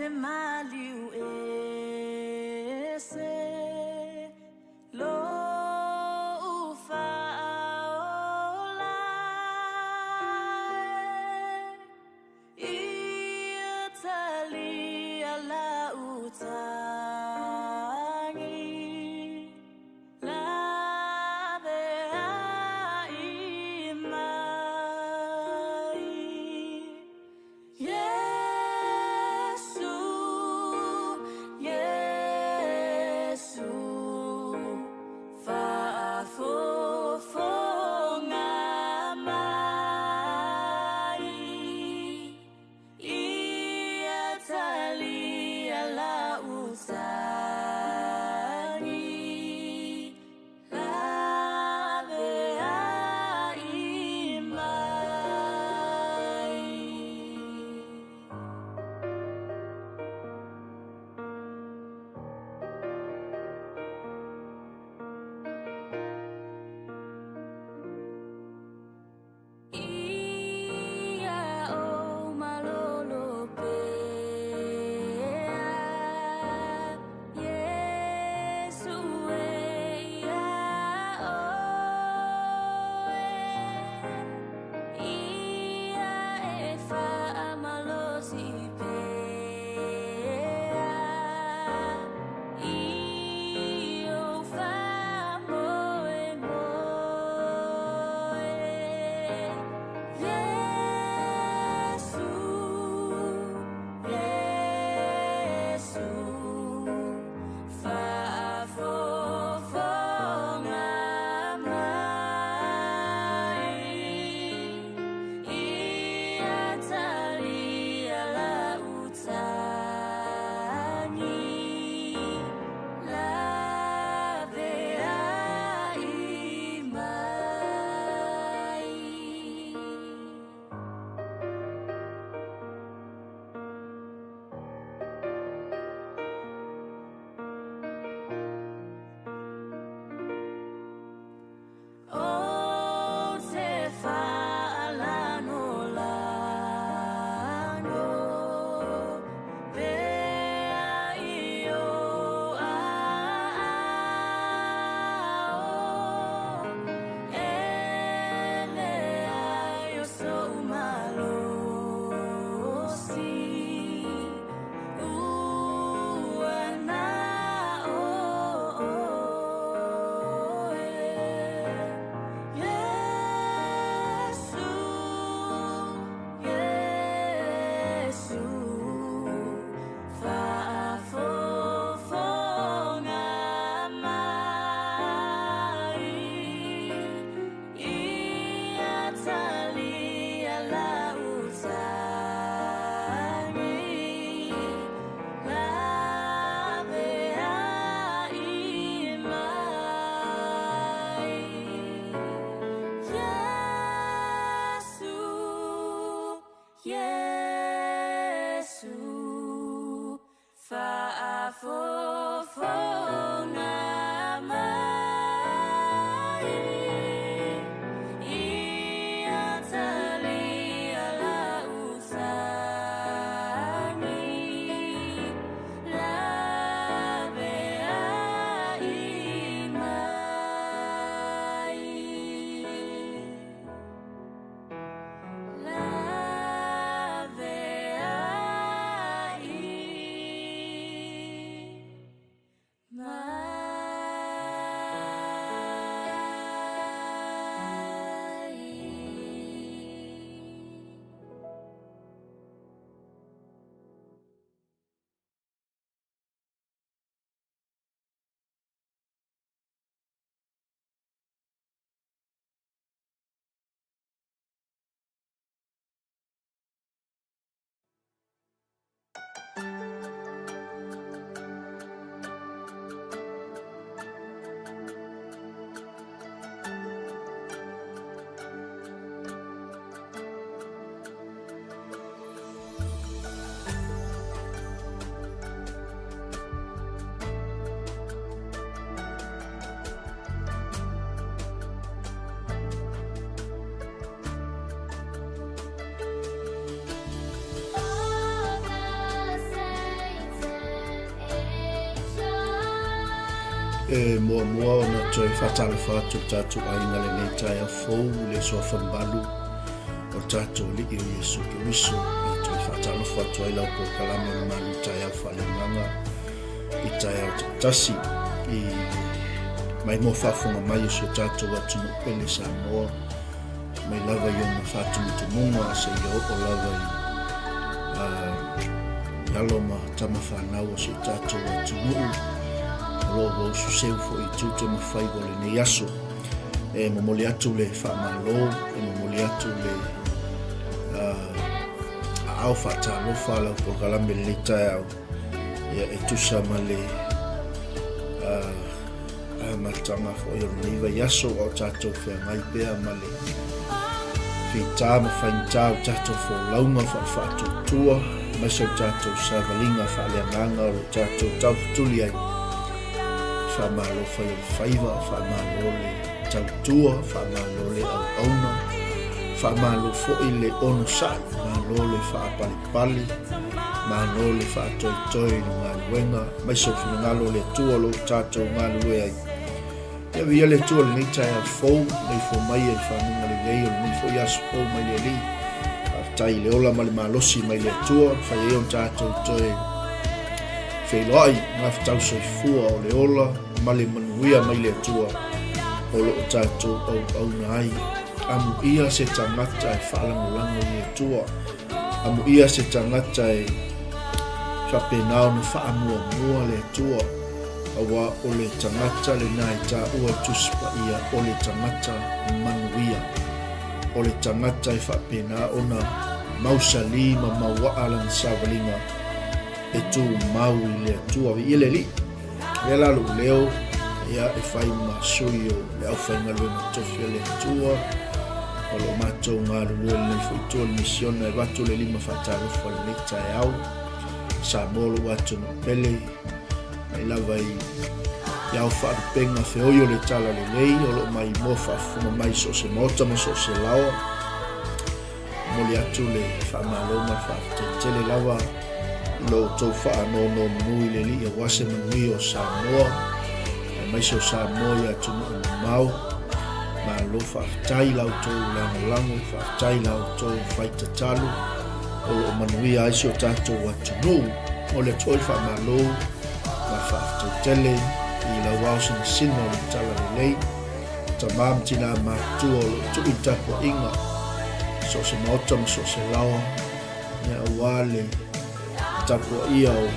te maliu ese lou faaola e. Ia talia lau tagi laveai mai. Iesu E muamua ona toe faatalofa atu i le tatou aiga lenei taeao fou i le Suafa Mamalu o le tatou Alii o Iesu Keriso. E toe faatalofa atu ai lau polokalame o le Malu Taeao Faaleagaga i taeao taitasi i maimoa faafofoga mai o si o tatou atunuu pele Samoa mai lava i ona faatumutumuga seia oo lava i alo ma tama fanau o si o tatou atunuu o lo o ua ususeu foi i tiute ma faiva o lenei aso. E momoli atu le faamalo, e momoli atu le aao faatalofa a lau polokalame lenei taeao ia e tusa ma le amataga foi o lenei vaiaso a o tatou feagai pea ma le fita ma faigata o tatou folauga faafaatuatua aemaise o tatou savaliga faaleagaga o lo tatou taufetuli ai. Faamalo fai o le faiva, faamalo le tautua, faamalo le auauna, faamalo foi le onosai, malo le faapalepale, malo le faatoetoe i le galuega, aemaise o le finagalo o le Atua o lo o tatou galulue ai. Ia viia le Atua i lenei taeao fou, leifua mai i faguga lelei o lenei foi aso fou mai le Alii. Faafetai i le ola ma le malosi mai le Atua, fai ai ona tatou toe feiloai magafetau soifua o le ola ma le manuia mai le Atua o lo o tatou auauna ai. Amuia se tagata e faalagolago i le Atua. Amuia se tagata e faapena ona faamuamua le Atua, aua o le tagata lena e taua i Tusi Paia o le tagata manuia. O le tagata e faapena ona mausali ma mauaa lana savaliga e tumau i le Atua. Viia le Alii. Lea la lou leo, ia e fai ma sui o le aufaigaluega tofi a le Atua, o lo o matou galulue lenei foi tua le misiona e avatu le lima faatalofa i lenei taeao. Samoa lou atunuu pele, mai lava i i ao faalupega feoi o le Talalelei, o lo o maimoa faafofoga mai i so o se maota ma so o se laoa. Momoli atu le faamalo ma le faafetai tele lava i lo outou faanonomanu i le Alii aua se manuia o Samoa, aemaise o Samoa i atunuu mamao. Malo faafetai i la outou lagolago, faafetai i la outou fai tatalo o lo o manuia ai si o tatou atunuu. Momoli atu foi le faamalo ma le faafetai tele i lau ao sinasina o le Talalelei. Tama ma tina matutua o lo o tuu i le tapuaiga, so o se maota ma so o se laoa, ia aua le tapuaia o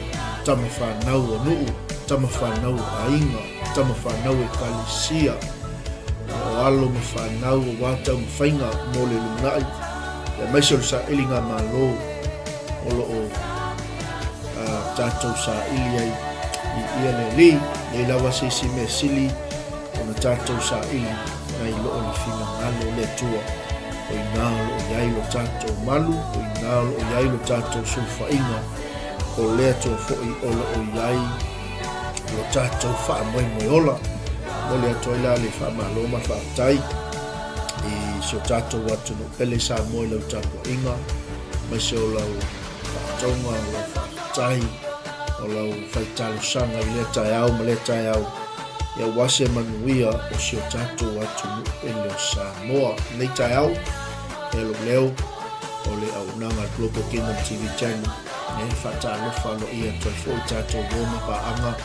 tama fanau a nuu, tama fanau a aiga, tama fanau ekalesia, o alo ma fanau aua taumafaiga mo le lumanai, aemaise o le sailiga malo o lo o tatou saili ai i ia le Alii. Nei lava se isi mea sili ona tatou saili nai lo o le finagalo o le Atua. O ina o lo o i ai lo tatou malu, o ina o lo o i ai lo tatou sulufaiga, o le Atua foi o lo o i ai lo tatou faamoemoe ola. Momoli atu ai la le faamalo ma le faafetai i si o tatou atunuu pele Samoa i lau tapuaiga, aemaise o lau faatoga, o lau faafetai, o lau fai talosaga i lea taeao ma lea taeao, ia aua se manuia o si o tatou atunuu pele o Samoa. Lenei taeao, e lou leo, o le auaunaga a le Global Kingdom TV Channel, e faatalofa aloaia atu ai foi tatou uo ma paaga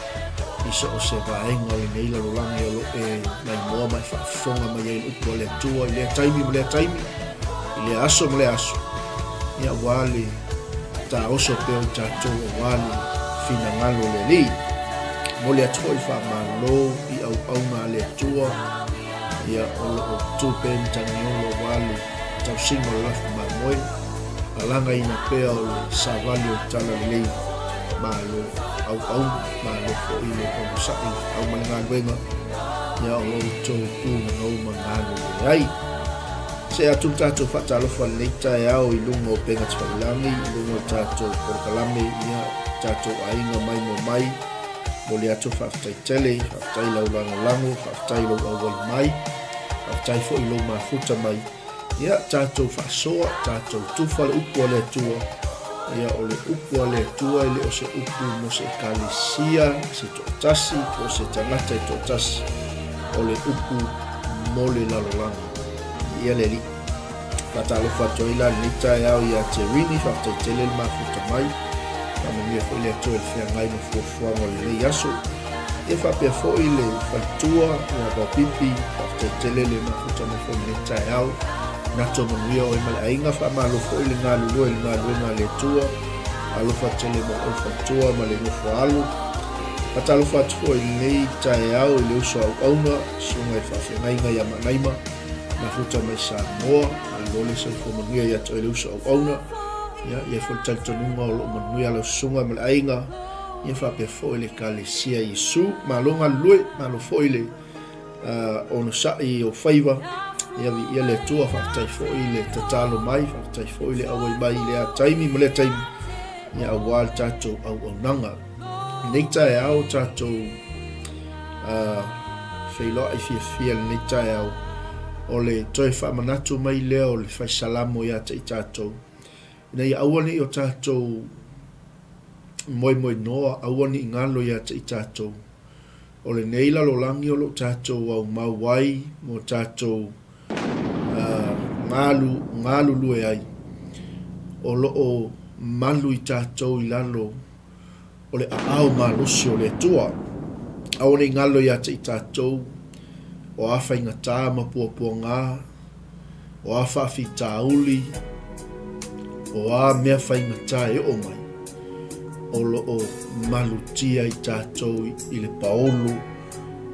i so o se vaega o lenei lalolagi o lo o e maimoa ma e faafofoga mai ai i le upu a le Atua i lea taimi ma lea taimi, i lea aso ma lea aso, ia aua le taoso pea o tatou aua le finagalo o le Alii. Momoli atu foi le faamalo i auauna a le Atua, ia o lo o tu pea i Matagiolo aua le tausiga o le lafo mamoe, alagaina pea o le savali o le Talalelei. Malo auauna, malo foi le onosai au ma le galuega, ia o lo outou punanou ma galulue ai. See atu le tatou faatalofa i lenei taeao i luga o upega tafailagi, i luga o le tatou polokalame, ia, tatou aiga mai mo mai. Momoli atu le faafetai tele, faafetai i lau lagolago, faafetai i lou auai mai, faafetai foi i lou mafuta mai. Ia, tatou faasoa, tatou tufa le upu a le Atua. Ia, o le upu a le Atua e le o se upu mo se ekalesia se toatasi po o se tagata e toatasi, o le upu mo le lalolagi. Ia le Alii. Faatalofa atu ai la lenei taeao ia Terini, faafetai tele le mafuta mai. Faamanuia foi le Atua i le feagai ma fuafuaga o lenei aso. Ia faapea foi le faletua ia Vaopipi, faafetai tele le mafuta mai foi lenei taeao. Nato manuia oe ma le aiga, faamalo foi le galulue i le galuega a le Atua. Alofa tele mo oe faletua ma le nofo alu. Faatalofa atu foi i lenei taeao i le uso a auauna, susuga i faafeagaiga ia Manaima, mafuta mai Samoa, malo le soifua manuia ia te oe le uso auauna. Ia, ia foi le talitonuga o lo o manuia lau susuga ma le aiga, ia faapea foi le Ekalesia Iesu. Malo galulue, malo foi le onosai i ou faiva, ia viia le Atua, faafetai foi le tatalo mai, faafetai foi le auai mai i lea taimi ma lea taimi, ia aua le tatou auaunaga. Lenei taeao tatou feiloai fiafia lenei taeao, o le toe faamanatu mai lea o le fai salamo ia te i tatou, ina ia aua ne i o tatou moemoenoa, aua ne i galo ia te i tatou. O lenei lalolagi o lo o tatou aumau ai mo tatou galu, galulue ai, o lo o malu i tatou i lalo o le aao malosi o le Atua. Aua ne i galo ia te i tatou, o a faigata ma puapuaga, o a faafitauli, o a mea faigata e oo mai, o lo o malutia i tatou i le paolo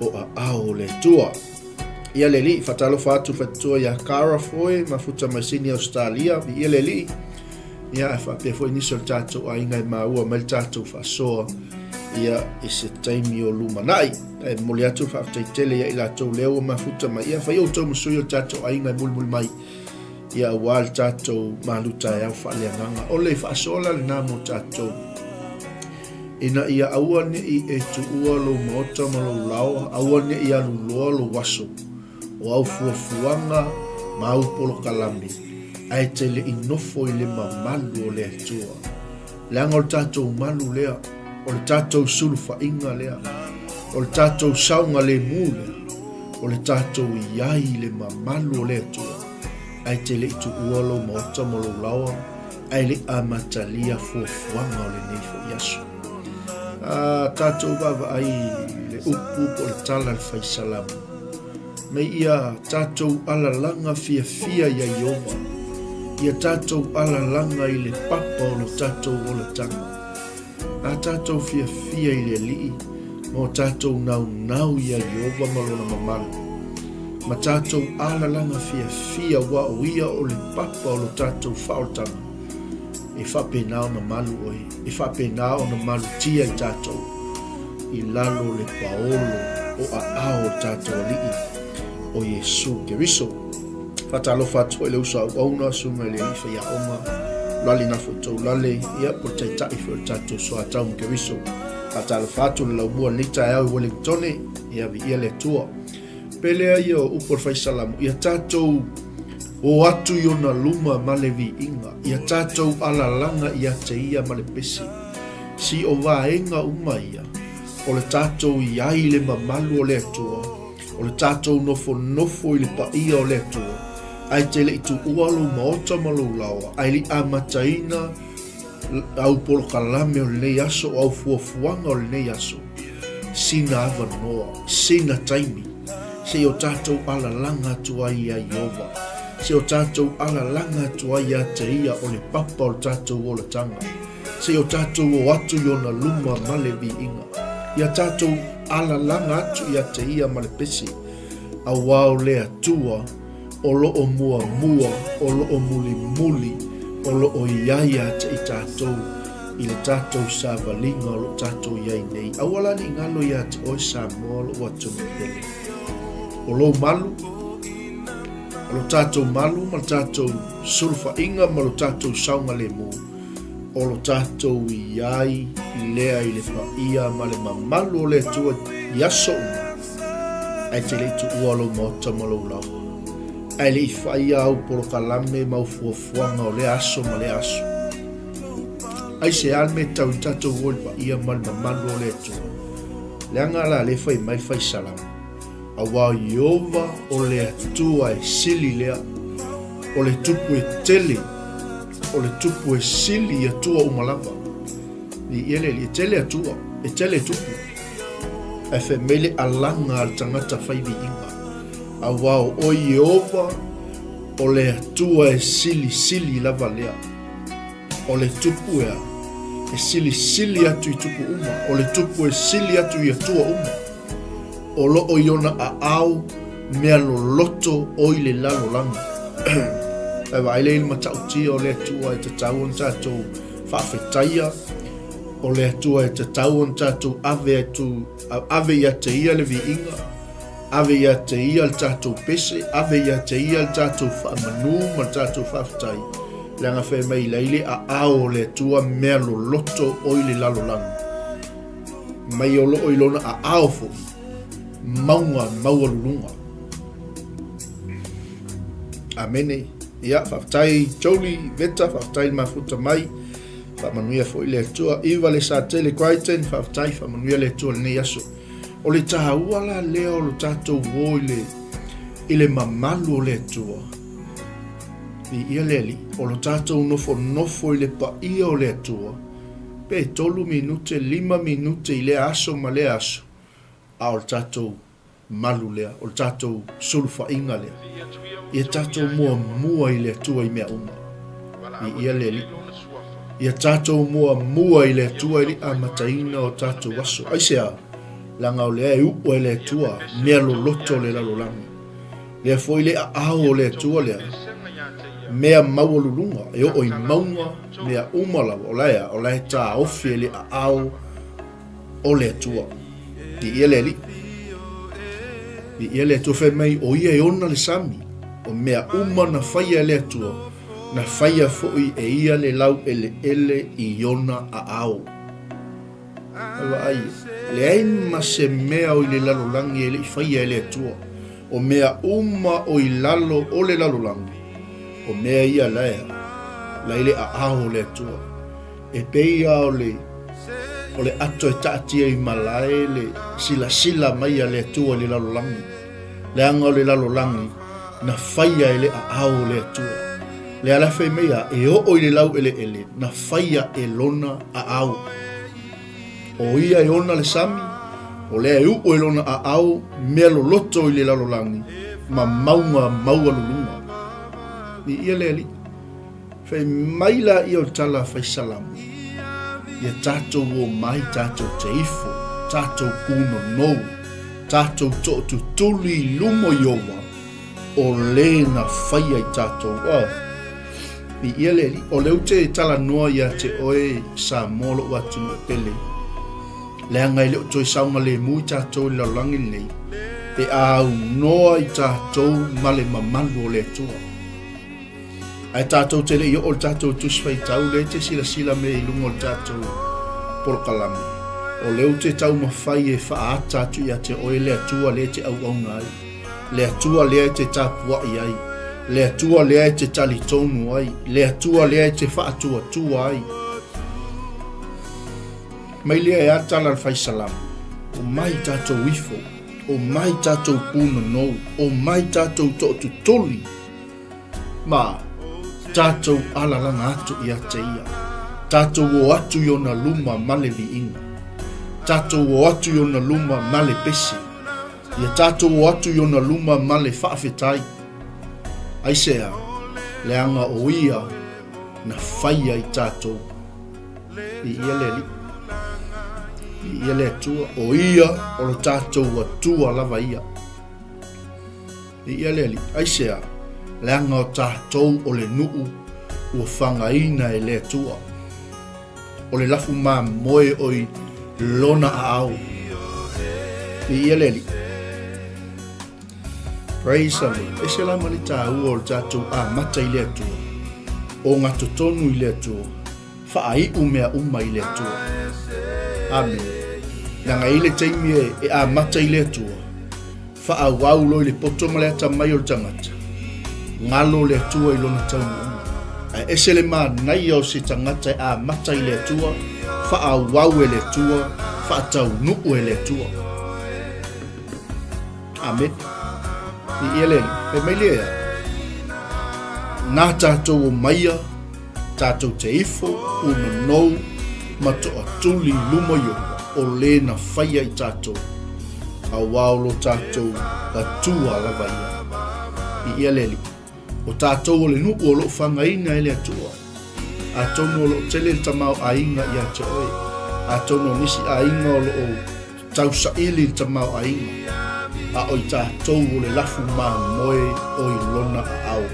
o aao o le Atua. Ia le Alii, faatalofa atu fatutua ia Cara Foe, mafuta mai Sini Ausetalia, viia le Alii. Ia, ae faapea foi nisi o le tatou aiga e maua mai le tatou faasoa ia i se taimi o lumanai. Ae momoli atu le faafetai tele ia i latou lea ua mafuta mai. Ia, fai outou ma sui o le tatou aiga e mulimuli mai ia aua le tatou malu taeao faaleagaga. O le faasoa la lena mo tatou ina ia aua ne i e tuua lou maota ma lou laoa, aua ne i alu loa lou aso o au fuafuaga ma au polokalame, ae te le i nofo i le mamalu o le Atua. Leaga o le tatou malu lea, o le tatou sulufaiga lea, o le tatou saogalemu lea, o le tatou i ai i le mamalu o le Atua, ae te le i tuua lou maota ma lou laoa, ae le i amatalia fuafuaga o lenei foi aso. A tatou vaavaai i le upu po o le tala a le fai salamo, Mei ia tatou alalaga fiafia iā Ieova, ia tatou alalaga i le papa o lo tatou olataga. A tatou fiafia i le Alii ma o tatou naunau iā Ieova ma lona mamalu, ma tatou alalaga fiafia aua o ia o le papa o lo tatou faaolataga, e faapena ona malu oe, e faapena ona malutia i tatou. i lalo o le paolo o aao o le tatou Alii o Iesu Keriso. Faatalofa atu foi le uso a auauna, susuga i le Alii Faiaoga, Lale na foi tou lale, ia po le taitai foi o le tatou soatau ma Keriso. Faatalofa atu le laumua lenei taeao i Wellingtone, ia viia le Atua. Pele ia o upu o le fai salamo, ia tatou o atu i ona luma ma le viiga, ia tatou alalaga ia te ia ma le pese. Si o vaega uma ia, o le tatou i ai i le mamalu o le Atua, o le tatou nofonofo i le paia o le Atua, ae te le i tuua lou maota ma lou laoa, ae le i amataina au polokalame o lenei aso, o au fuafuaga o lenei aso, sina avanoa, sina taimi, se i o tatou alalaga atu ai iā Ieova, se i o tatou alalaga atu ai ia te Ia o le papa o le tatou olataga. Seia o tatou o atu i ona luma ma le viiga, ia tatou alalaga atu ia te ia ma le pese, auā o le Atua o lo o muamua, o lo o mulimuli, o lo o i ai ia te i tatou i le tatou savaliga o lo o tatou i ai nei. Aua la ne i galo ia te oe Samoa lou atunuu pele. O lou malu, o lo tatou malu ma le tatou sulufaiga ma lo tatou saogalemu, O lo tatou i ai lea i le paia ma le mamalu o le Atua i aso uma, ae te le i tuua lou maota ma lou laoa, ae le i faia au polokalame ma au fuafuaga o lea aso ma lea aso. Aisea le mea e tau i tatou o i le paia ma le mamalu o le Atua? Leaga la lea e fai mai le fai Salamo, Aua o Ieova o le Atua e sili lea, o le Tupu e tele, o le Tupu e sili i atua uma lava. Viia le Alii, e tele atua, e tele tupu, ae fai mai le alaga a le tagata fai viiga, aua o oe Ieova o le Atua e silisili lava lea. O le tupu ea e silisili atu i tupu uma, o le tupu e sili atu i atua uma. O lo o i ona aao mea loloto o i le lalolagi. Ae vaai lea i le matautia o le Atua e tatau ona tatou faafetaia, o le Atua e tatau ona tatou ave atu, ave ia te ia le viiga, Ave ia te ia le tatou pese, ave ia te ia le tatou faamanu ma le tatou faafetai, leaga fai mai la i le aao o le Atua mea loloto o i le lalolagi, mai o loo i lona aao foi mauga maualuluga. Amene. Ia, faafetai Jolie Veta, faafetai le mafuta mai. Faamanuia foi le Atua. Iva le Satele Crichton, faafetai, faamanuia le Atua lenei aso. O le taua la lea o lo tatou o i le, i le mamalu o le Atua. Viia le Alii, o lo tatou nofonofo i le paia o le Atua, pe tolu minute, lima minute i lea aso ma lea aso, a o le tatou malu lea, o le tatou sulufaiga lea, ia tatou muamua i le Atua i mea uma. Viia le Alii. Ia tatou muamua i le Atua i le amataina o tatou aso. Aisea? Leaga o lea e u'u e le Atua mea loloto o le lalolagi. Lea foi le aao o le Atua lea, mea maualuluga e oo i mauga, mea uma lava, o la e a? O la e taofi e le aao o le Atua. Viia le Alii. Viia le Atua. Fai mai, o ia e ona le sami, o mea uma na faia e le Atua, na faia foi e ia le laueleele i ona aao. Ae vaai, leai ma se mea o i le lalolagi e le i faia e le Atua. O mea uma o i lalo o le lalolagi, o mea ia la la i le aao o le Atua. E pei lava o le, o le ato e taatia i malae le silasila mai a le Atua i le lalolagi, leaga o le lalolagi na faia e le aao o le Atua. Lea la fai mai a e oo i le laueleele na faia e lona aao. O ia e ona le sami, o lea e uu e lona aao mea loloto i le lalolagi ma mauga maualuluga. Viia le Alii. Fai mai laia o le tala a Faisalamo, Ia tatou omai tatou te ifo, tatou kūnonou, tatou tootutuli i luma o Ieova, o lē na faia i tatou. Oh, viia le Alii. O lea ou te talanoa ia te oe Samoa lou atunuu pele, leaga e le o toe saogalemu i tatou i le lalolagi lenei, e aunoa i tatou ma le mamalu o le Atua. Ae tatou te le i oo i le tatou Tusi Faitau lea e te silasila mea i luga o le tatou polokalame, o lea ou te taumafai e faaata atu ia te oe le Atua lea e te auauna ai, le Atua lea e te tapuai ai, le Atua lea e te talitonu ai, le Atua lea e te faatuatua ai. Mai lea e a tala le fai Salamo, Omai tatou ifo, omai tatou pūnonou, omai tatou tootutuli, Ma tatou alalaga atu ia te ia. Tatou o atu i ona luma ma le viiga. Tatou o atu i ona luma ma le pese. Ia tatou o atu i ona luma ma le faafetai. Aisea? Leaga o ia na faia i tatou. Viia le Alii. Viia le Atua. O ia o lo tatou Atua lava ia. Viia le Alii. Aisea? Leaga o tatou o le nuu ua fagaina e le Atua. O le lafu mamoe o i lona aao. Viia le Alii. Praise the Lord. Ese la ma le taua o le tatou amata i le Atua. O gatotonu i le Atua. Faaiu mea uma i le Atua. Amene. Leaga e i le taimi e amata i le Atua. Faaauau loa i le poto ma le atamai o le tagata, galo le Atua i lona taunuuga. Ae ese le manaia o se tagata e amata i le Atua, faaauau e le Atua, faataunuu e le Atua. Amene. Viia le Alii. Fai mai lea, Na tatou omaia, tatou te ifo, umanou, ma toatuli i luma i Iehowa, o le na faia i tatou, auā o lo tatou Atua lava ia. Viia le Alii. O tatou o le nuu o lo o fagaina e le Atua. Atonu o lo o tele le tamaoaiga ia te oe. Atonu o nisi aiga o lo o tausaili i le tamaoaiga, a o i tatou o le lafu mamoe o i lona aao.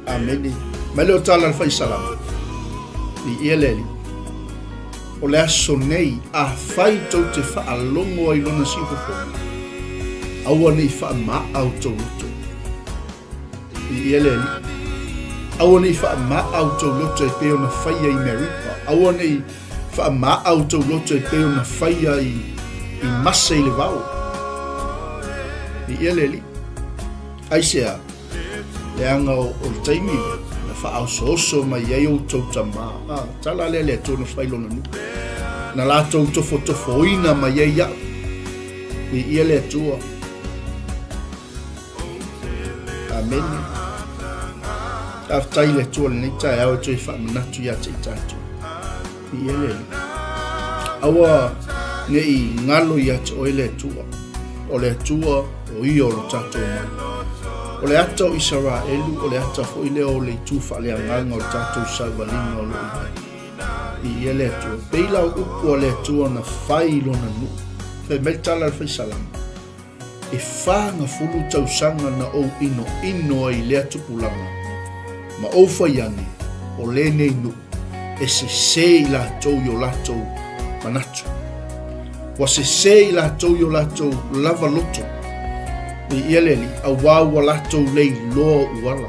Amene. Mai lea o tala a le Faisalama, Viia le Alii. O le aso nei, afai tou te faalogo ai lona siufofoga, aua ne i faama'a outou loto. Viia le Alii. Aua ne i faama'a outou loto e pei ona faia i Meripa. Aua ne i faama'a outou loto e pei ona faia i, i Masa i le vao. Viia le Alii. Aisea? Leaga o le taimi lea, na faaosooso mai ai outou tama, a, tala lea le Atua na fai lona nuu. Na latou tofotofoina mai ai iaʻu. Viia le Atua. Amene. Faafetai i le Atua i lenei taeao e toe faamanatu ia te i tatou. Viia le Alii. Aua ne i galo ia te oe le Atua. O le Atua o ia o lo tatou malu. O le ata o Isaraelu, o le ata foi lea o le itu faaleagaga o le tatou sauvaliga o lo o i ai. Viia le Atua. Pei la o upu a le Atua na fai i lona nuu. Fai mai le tala a le Faisalama. E 40 tausaga na ou inoino ai i lea tupulaga, ma ou fai ane, o lenei nuu, e sese i latou i o latou manatu. Ua sese i latou i o latou lava loto. Viia le Alii, auā ua latou le iloa oʻu ala,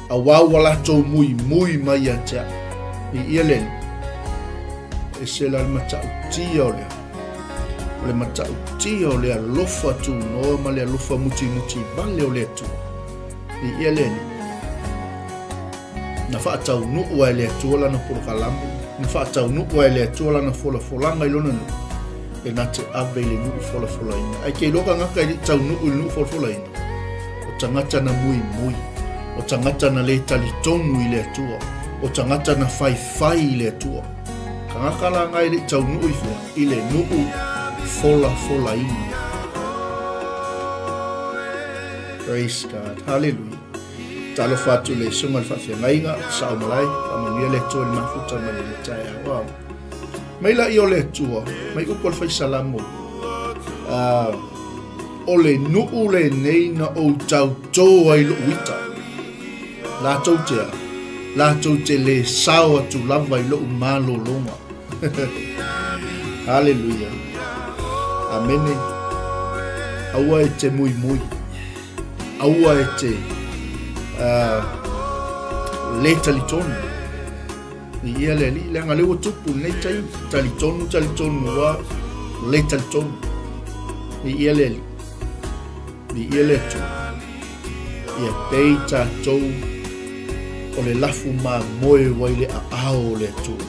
auā ua latou muimui mai ia te aʻu. Viia le Alii. Ese la le matautia o le O le matautia o le alofa tunoa ma le alofa mutimuti vale o le Atua. Viia le Alii. Na faataunuu ai e le Atua lana polokalame, na faataunuu ai e le Atua lana folafolaga i lona nuu, e na te ave i le nuu folafolaina. Ae ke iloa tagata e le i taunuu i le nuu folafolaina, o tagata na muimui, o tagata na le talitonu i le Atua, o tagata na faifai i le Atua. Tagata la na e le i taunuu i fea? I le nuu folafolaina. Praise God. Hallelujah. Talofa atu le susuga le faafeagaiga, sao malae, faamanuia le Atua i le mafuta ma le taeao. Wow. Mai la i o le Atua, mai upu o le faisalamo, uh, o le nuu lenei na ou tautō ai loʻu ita. Latou te a? Latou te le sao atu lava i loʻu malologa. Haleluia. Amene. Aua e te muimui. Aua e te uh, le talitonu. I ia le alii, leaga lea ua tupu lenei taimi. Talitonu, talitonu ua le talitonu. I ia le alii. Viia le Atua. Ia pei tatou o le lafu mamoe ua i le aao o le Atua.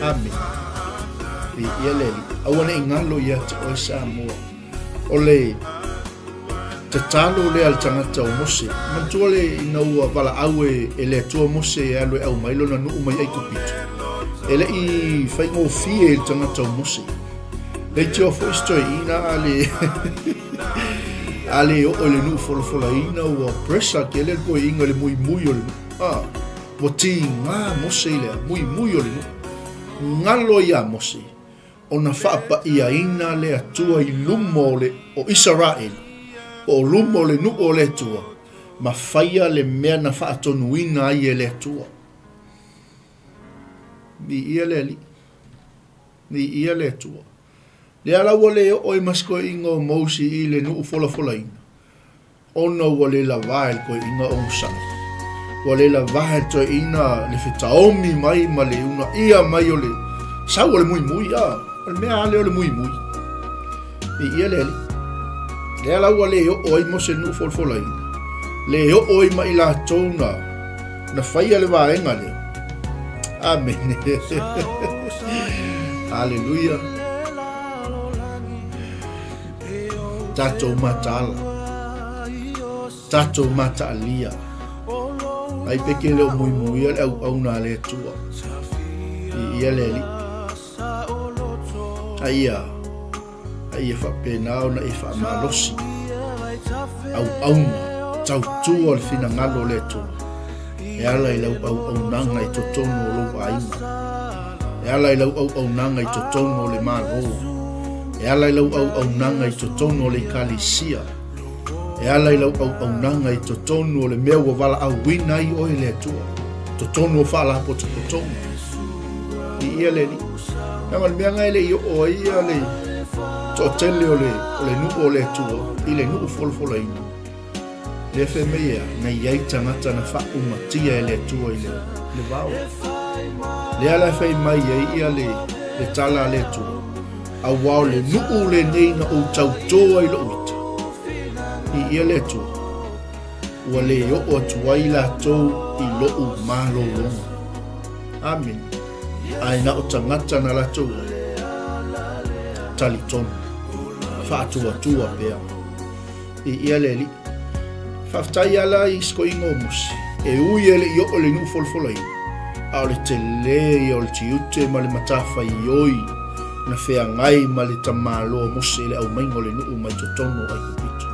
Amene. Viia le Alii. Aua ne i galo ia te oe Samoa. O le tatalo lea a le tagata o Mose. Manatua le ina ua valaau e, e le Atua Mose e alu e aumai lona nuu mai Aikupito. E le i faigofie i le tagata o Mose. Leitioa foi se toeaina a le a le oo i le nuu folafolaina ua pressure tele le toeaina i le muimui o le nuu. Ah, ua tiga Mose i le muimui o le nuu. Galo ia Mose ona faapaiaina le Atua i luma o le o Isaraelu, po o luma o le nuu o le Atua, ma faia le mea na faatonuina ai e le Atua. Viia le Alii. Viia le Atua. Lea la ua le oo ai ma se toeaiina o Mose i le nuu folafolaina, ona ua le lavā e le toeaina onosai. Ua le lavā e le toeaina le fetaomi mai ma le unaia mai o le sau o le muimui, a, o le mea lava lea o le muimui. Viia le Alii. Lea la ua le oo ai Mose i le nuu folafolaina. Le oo ai ma i latou na na faia le vaega lea. Amene. Haleluia. Tatou mataala. Tatou mataalia. Ai pe ke le o muimuia le auauna a le Atua. I ia le Alii. A ia, a ia faapena ona e faamalosi auauna tautua le finagalo o le Atua e ala i lau auaunaga i totonu o lou aiga, e ala i lau auaunaga i totonu o le Malo, e ala i lau auaunaga i totonu o le Ekalesia, e ala i lau auaunaga i totonu o le mea ua valaauina ai oe le Atua, totonu o faalapotopotoga. I ia le Alii. Leaga o le mea lena e le i oo ai ia le toatele o le, o le nuu o le Atua i le nuu folafolaina. Lea fai mai ea, na i ai tagata na faaumatia e le Atua i le, le vao. Lea la e fai mai ai ia le, le tala a le Atua. Aua o le nuu lenei na ou tautō ai lou ita, i ia le Atua, ua le oo atu ai latou i lou malologa. Amene. Ae na o tagata na latou ai. Talitonu. Faatuatua pea. I ia le Alii. Faafetai ala i sikoiga o Mose, e ui e le i oo i le nuu folafolaina, a o le tele ia o le tiute ma le matafaioi na feagai ma le tamaloa Mose i le aumaiga o le nuu mai totonu o Aikupito.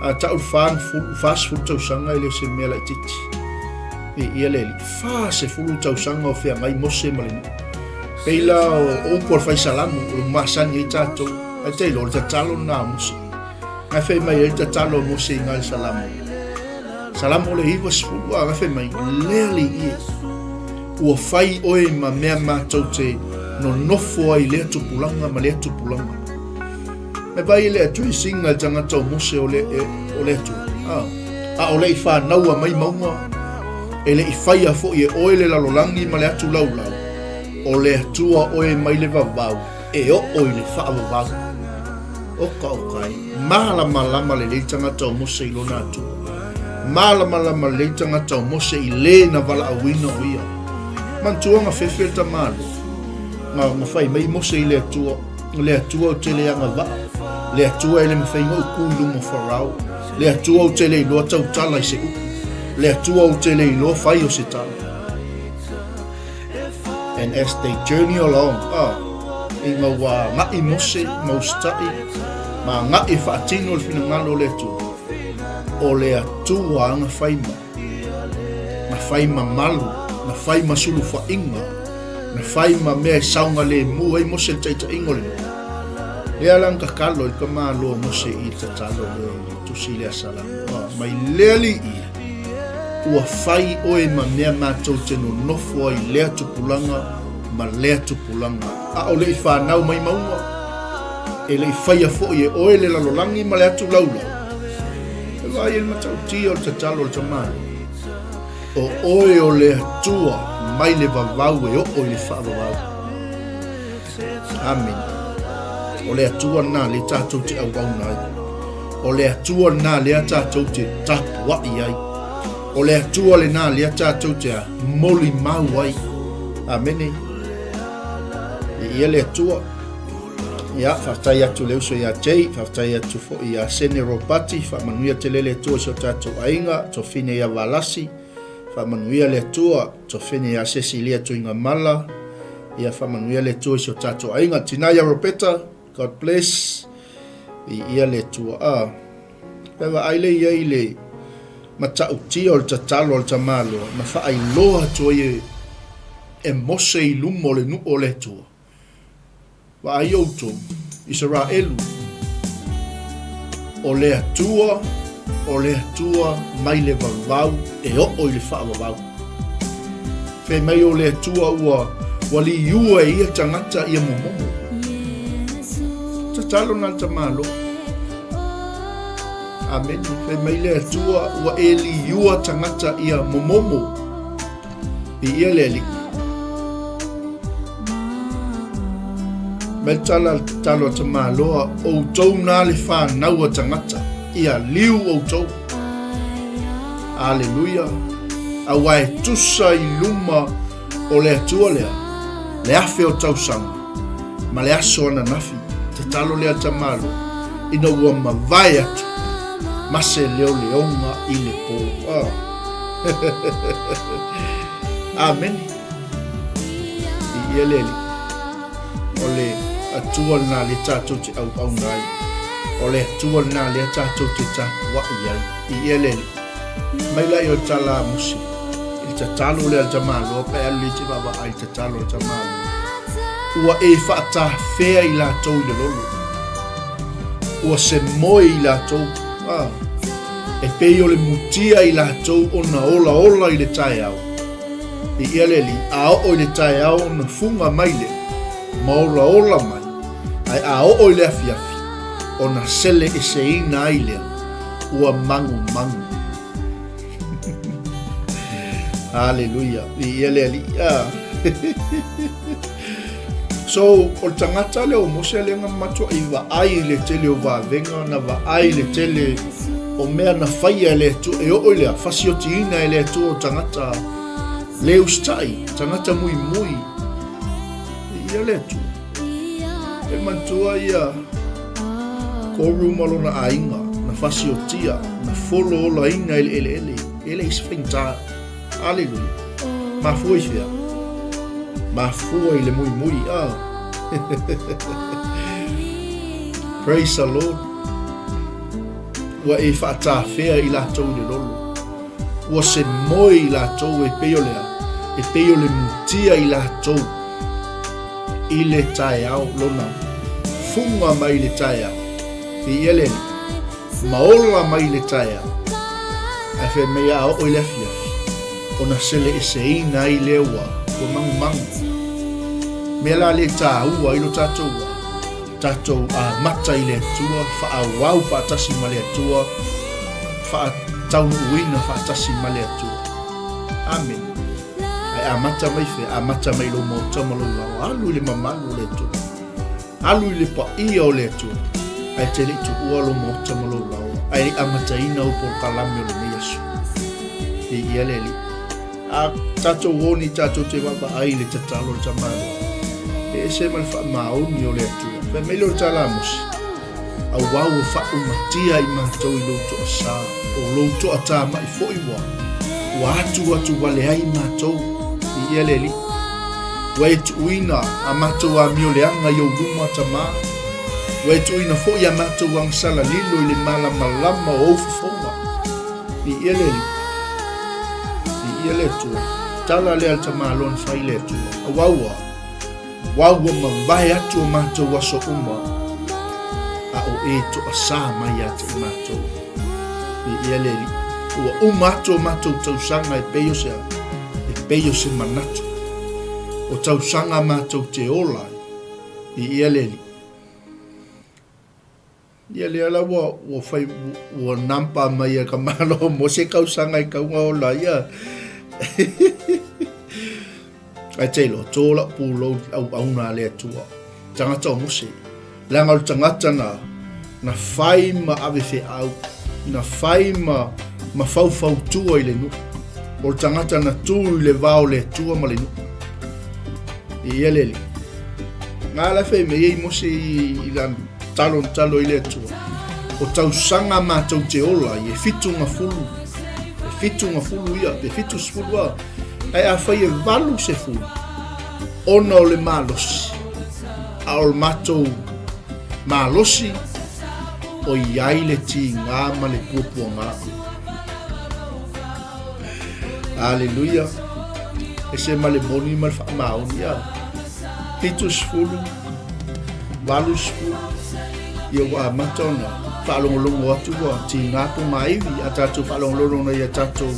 A tau le 40 tausaga e le o se mea laitiiti. I ia le Alii, 40 tausaga o feagai Mose ma le nuu. Pei la o upu a le fai Salamu, o le masani ai tatou, ae te iloa o le tatalo lena a Mose. Ae fai mai ai le tatalo a Mose i le Salamo. Salamo le 90, a fai mai, Le Alii e, ua fai oe ma mea matou te nonofo ai lea tupulaga ma lea tupulaga. E vai le Atua i singa le tagata o Mose o le, e, o le Atua. A, a o le i whānaua mai maunga, e le i whaia fo i e oe le lalolagi ma le atu laulau, o le Atua oe mai le vavau, e oo i le faavavau. Oka oka e, malamalama lelei tagata o Mose i lona Atua. Malamalama lelei tagata o Mose i le na valaauina o ia. Manatua na fefe le tamaloa, na, na fai mai Mose i le Atua, le Atua ou te le agavaa, le Atua e le mafai ona ou ku i luma o Farao, le Atua ou te le iloa tautala i se upu, le Atua ou te le iloa fai o se tala. And as they journey along, ah, ina ua agai Mose ma usitai, ma agai e faatino le finagalo o le Atua, o le Atua ana fai ma, na fai ma malu, na fai ma sulufaʻiga, na fai ma mea e saogalemu ai Mose le taitaiga o le nuu. Lea la na tatalo i le tamaloa o Mose i le tatalo lea i le tusi lea Salamo, ah, mai le Alii, Ua fai oe ma mea matou te nonofo ai lea tupulaga ma lea tupulaga, a o le i fanau mai mauga, e le i faia foi e oe le lalolagi ma le atu laulau. E vaai i le matautia o le tatalo a le tamaloa, O oe o le Atua mai le vavau e oo i le faavavau. Amene. O le Atua lena lea tatou te auauna ai. O le Atua lena lea tatou te tapuai ai. O le Atua lena lea tatou te molimau ai. Amene. E ia le Atua. Ia, faafetai atu le uso ia Jay, faafetai atu foi ia Sene Ropati, faamanuia tele le Atua i so tatou aiga, tofine ia Valasi, Faamanuia le Atua, Tofene ia Cecilia Tuigamala, ia faamanuia le Atua i si o tatou aiga. Tina ia Ropeta, God bless. I ia le Atua. Ah, pe vaai le ia i le matautia o le tatalo a le tamaloa, na faailoa atu ai e, e Mose i luma o le nuu o le Atua. Vaai outou, Isaraelu, o le Atua, o le Atua mai le vavau e oo i le faavavau. Fai mai o le Atua ua, ua liua e ia tagata ia momomo. Tatalo na le tamaloa. Amene. Fai mai le Atua ua e liua tagata ia momomo. Viia le Alii. Mai tala talo a tamaloa, outou na le whanau a tangata, ia liu outou. Aleluia! Aua e tusa i luma o le Atua lea, le afe o tausaga, ma le aso ananafi, tatalo lea tamalo, ina ua mavae atu ma se leoleoga i le po. Oh. Amene. I ia le Alii. O le Atua lena lea tatou te auauna ai. O le Atua lena lea tatou te tapuai ai. I ia le Alii. Mai la i o tala a Mose. I le tatalo lea a le tamaloa pe alu le te vaavaai i le tatalo a le tamaloa. Ua e faatafea i latou i le lolo. Ua se moe i latou. Ah. E pei o le mutia i latou ona olaola i le taeao. I ia le Alii, a oo i le taeao ona fuga mai lea, ma olaola mai, ae a oo i le afiafi, ona sele eseina ai lea, ua magumagu. Haleluia. I ia le Alii. Ah. So, o le tagata lea o Mose lea na matuai vaai i le tele o vavega, na vaai i le tele o mea na faia e le Atua, e oo i le fasiotiina e le Atua o tagata le usitai, tagata muimui. Ia le Atua. E manatua ia Koru ma lona aiga, na fasiotia, na folo olaina i le eleele, e leai se faigata. Aleluia. Mafua i fea? Mafua i le muimui. Ah. Praise the Lord. Ua e faatafea i latou i le lolo. Ua se moe i latou e pei o lea, e pei o le mutia i latou i le taeao lona fuga mai le taeao. I ia le Alii. Ma ola mai le taeao, ae fai mai a oo i le afiafi, ona seleeseina ai lea ua ua magumagu. Mea la lea e tāua ai lo tātou wā, tātou amata i le Atua, faaauau faatasi ma le Atua, faataunuuina faatasi ma le Atua. Amene. Ae amata mai fea? Amata mai lou maota ma lou laoa, alu i le mamalu o le Atua. Alu i le paia o le Atua, ae te le i tuua lou maota ma lou laoa, ae le i amataina ou polokalame o lenei aso. Viia le Alii. A tatou o nei tatou te vaavaai i le tatalo a le tamaloa, e ese ma le faamaoni o le Atua. Fai mai lea o le tala a Mose, Auā ua faaumatia i matou i lou toasā, o lou toatamai foi ua, ua atu atu wale ai matou. Viia le Alii. Ua e tuuina a matou amioleaga i ou luma, Tamā. Ua e tuuina foi a matou agasala lilo i le malamalama o ou fofoga. Viia le Alii. Viia le Atua. Tala lea a le tamaloa na fai i le Atua. Auā ua. Aua ua mavae atu o matou aso uma, a o e toasā mai ia te i matou. Viia le Alii. Ua uma atu o matou tausaga e pei o se a? E pei o se manatu. O tausaga matou te ola ai. Viia le Alii. Ia lea la ua, ua fai, ua nampa mai e ka malo mo se tausaga i kauga ola ia. Ae te iloa, tō lau pulou auauna a le Atua. Tagata o Mose. Leaga o le tagata na, na fai ma ave feau, na fai ma, ma faufautua i le nuu. O le tagata na tū i le va o le Atua ma le nuu. Ia le Alii. Ngā la fai mei ei Mose i, i lana talo na talo i le Atua. O tausaga mātou te ola i e 70, e 70 ia, pe 70 a, ae a fai e 80, ona o le malosi, a o le mātou malosi, o i ai le tīngā ma le puapuagā. Aleluia. Ese ma le moni ma le faamaoni a. 70, 80, ia ua amata ona faalogologo atu ua tīngā pogāiwi a tātou faalogologo ona ia tātou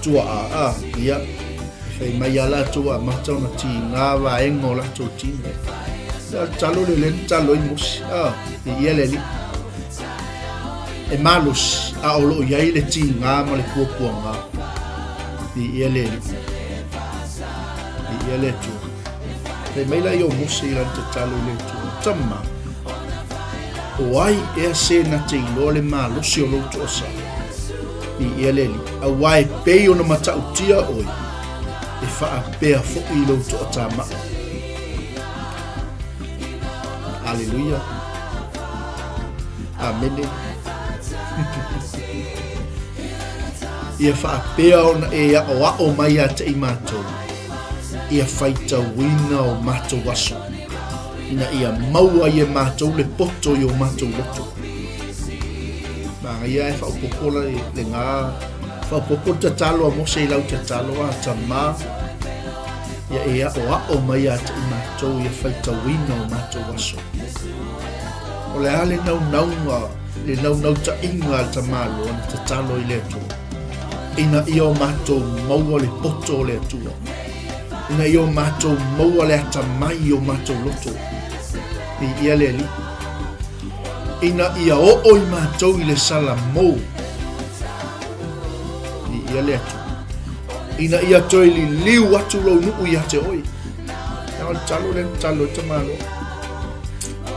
tuaa a, ia, e fai mai a lātou ua amata ona tīngā vaega o lātou tino. Ia, talo le le talo i Mose, a, i ia le Alii. E malosi, a o loo i ai le tīngā ma le puapuagā. Viia le Alii. Viia le Atua. Fai mai la i o Mose i lana tatalo i le Atua, Tama, o ai ea se na te iloa le malosi o lou toasā? Viia le Alii, auā e pei ona matautia oe, e faapea foi lou toatamai. Aleluia. Amene. Ia faapea ona e aʻoaʻo mai ia te i matou, ia faitauina o matou aso, ina ia maua ai e matou le poto i o matou loto. Manaia e faaopoopo la lena faaopoopo le tatalo a Mose i lau tatalo a Tamā ia e aʻoaʻo mai ia te i matou ia faitauina o matou aso. O le a le naunauga, le naunautaiga a le tamaloa na tatalo i le Atua, ina ia o matou maua le poto o le Atua, ina ia o matou maua le atamai i o matou loto. Viia le Alii. Ina ia oo i matou i le salamo. Viia le Atua. Ina ia toe liliu atu lou nuu ia te oe. Ia o le talo lea na talo ai tamaloa.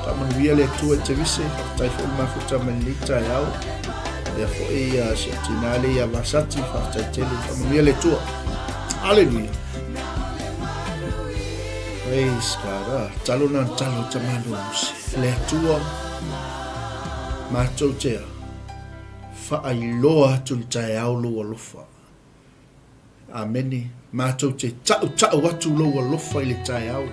Faamanuia le Atua i te vise, faafetai foi le mafuta mai lenei taeao. Lea foi ia si ou tinā lea ia Vasati, faafetai tele, faamanuia le Atua. Hallelujah. Praise God. Ah, talo na talo tamalo mose. Le Atua, matou te faailoa atu le taeao lou alofa. Amene. Matou te taʻutaʻu atu lou alofa i le taeao.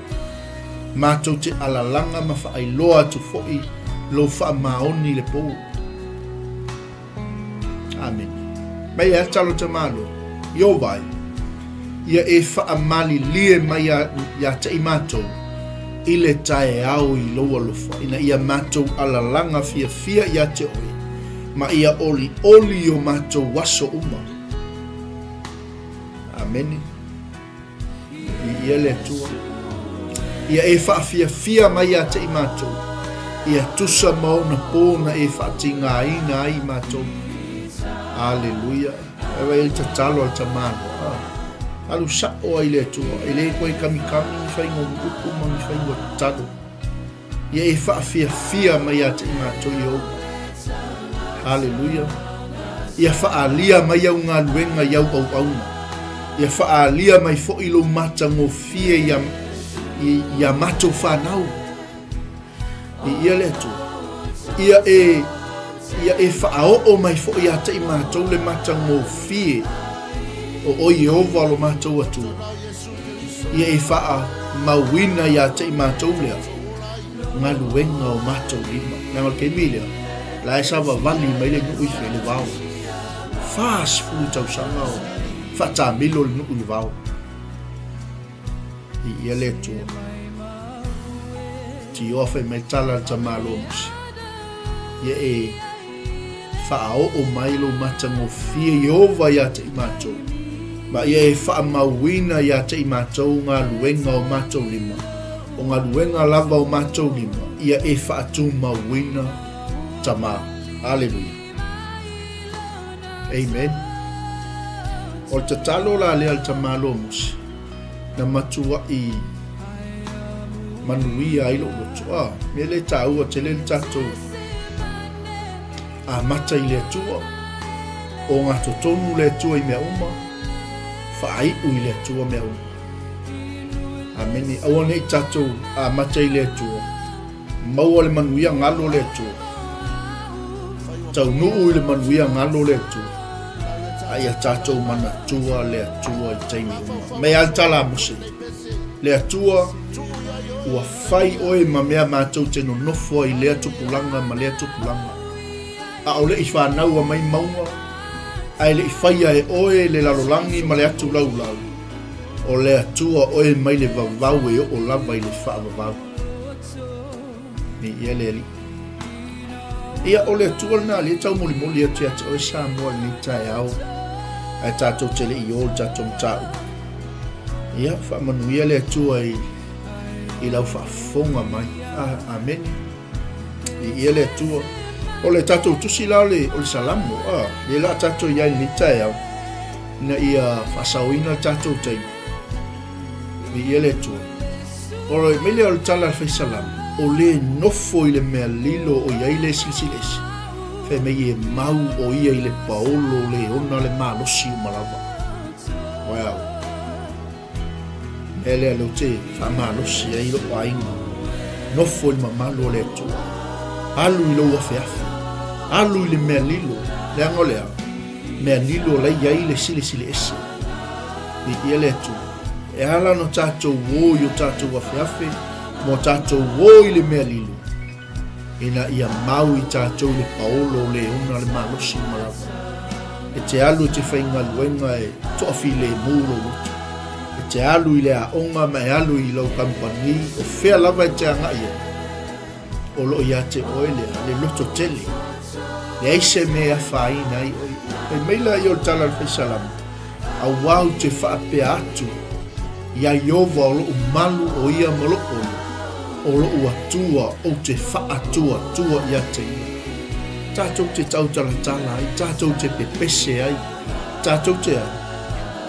Matou te alalaga ma faailoa atu foi lou faamaoni i le pō. Amene. Mai e talo te malo, Ieova e, ia e faamalilie mai ia te i matou i le taeao i lou alofa, ina ia matou alalaga fiafia ia te oe, ma ia olioli i o matou aso uma. Amene. Viia le Atua. Ia e faafiafia mai ia te i matou, ia tusa ma ona pō na e faatigaina ai i matou. Aleluia. E vai le tatalo a le tamaloa. Ah. Alu sa'o ai le Atua, e le koe kamikami ni faiga o upu ma ni faiga o tatalo. Ia e faafiafia mai ia te i matou Ieova. Haleluia. Ia faaalia mai au galuega i au auauna. Ia faaalia mai foi lou matagofie ia, ia matou fanau. I ia le Atua. Ia e, ia e faaoo mai foi ia te i matou le matagofie o oe Ieova lo matou Atua. Ia e faamauina ia te i matou lea galuega o matou lima. Leaga o le taimi lea, la e savavali mai le nuu i fea le vao. 40 tausaga o faatamilo le nuu i le vao. Viia le Atua. Tioa fai mai tala a le tamaloa Mose. Ia e faaoo mai lou matagofie Ieova ia te i matou, ma ia e faamauina ia te i matou galuega o matou lima, o galuega lava o matou lima, ia e faatumauina Tamā. Aleluia. Amen. O le tatalo la lea a le tamaloa Mose, na matuaʻi manuia ai lou loto. Ah, mea lea e taua tele le tatou amata i le Atua, o gatotonu le Atua i mea uma, faaiu i le Atua mea uma. Amene. Aua ne i tatou amata i le Atua, maua le manuia galo le Atua, taunuu i le manuia galo le Atua, a ia tatou manatua le Atua i taimi uma. Mai a le tala a Mose, le Atua ua fai oe ma mea matou te nonofo ai i lea tupulaga ma lea tupulaga, a o le i fanaua mai mauga, ae le i faia e oe le lalolagi ma le atu laulau, o le Atua oe mai le vavau e oo lava i le faavavau. Viia le Alii. Ia, o le Atua lena lea e taumolimoli atu ia te oe Samoa i lenei taeao, ae tatou te le i o i le tatou mataupu. Ia, faamanuia le Atua i, i lau faafofoga mai. Ah, amene. Viia le Atua. O le tatou tusi la o le, o le Salamo, ah, lea la tatou i ai i lenei taeao, ina ia faasaoina le tatou taimi. Viia le Atua. O le mea lea o le tala a le fai salamo, o le nofo i le mea lilo o i ai le silisili ese. Fai mai e mau ʻo ia i le paolo le ona le malosi uma lava. Wow. Mea lea lea ou te faamalosi ai lou aiga. Nofo i le mamalu o le Atua. Alu i lou afeafe. Alu i le mea lilo. Leaga o le a? Mea lilo la i ai le silisili ese. Viia le Atua. E ala ona tatou o i o tatou afeafe ma o tatou o i le mea lilo. Ina ia mau i tatou le paolo o le ona le malosi uma lava. E te alu e te faigaluega e toafilemu lou loto. E te alu i le aoga ma e alu i lau kamupani, o fea lava e te agai ai, o lo o ia te oe le, le loto tele. Leai se mea e afaina ai oe. Fai mai laia o le tala a le Faisalama, Auā ou te faapea atu iā Ieova o loʻu malu o ia ma loʻu olo, o loʻu Atua ou te faatuatua ia te ia. Tātou te tautalatala ai, tātou te pepese ai, tātou te ai,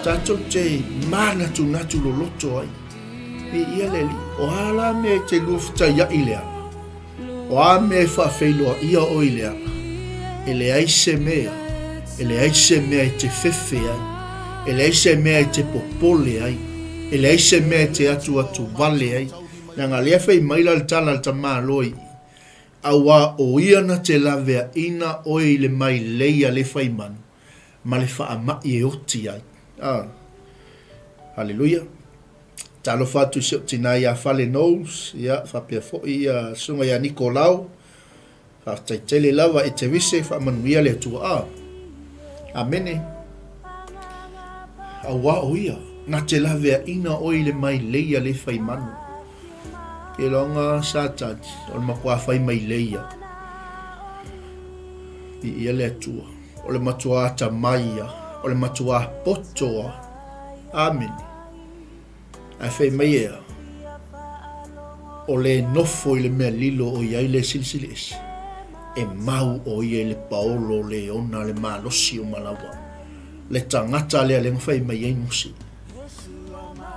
tātou te mānatunatu loloto ai. I ia le alii, o a la mea e te luafetaiaʻi le ala? O a mea e faafeiloaia ʻoe i le ala? E leai se mea, e leai se mea e te fefe ai, e leai se mea e te popole ai, e leai se mea e te atuatu wale ai. Leaga lea fai maila le tala a le tamāloa i i, Auā ʻo ia na te laweaʻina ʻoe i le mailei a le faimanu, ma le faamaʻi e oti ai. Ah. Haleluia. Talofa atu i si ou tinā iā Fale Knowles, ia, faapea foi ia Susuga ia Nikolao. Faafetai tele lava e Terese, faamanuia le Atua. Ah. Amene. Auā o ia, na te laveaʻina oe i le mailei a le faimanu. Ke loaga sa tali, o le matua fai mailei ia. I ia le Atua. O le matua atamai ia, o le matua poto a. Amene. Ae fai mai ea, o le nofo i le mea lilo o i ai le silisili ese, e mau ʻo ia i le paolo o le ona le malosi o malawa, le tagata lea le na fai mai ai Mose.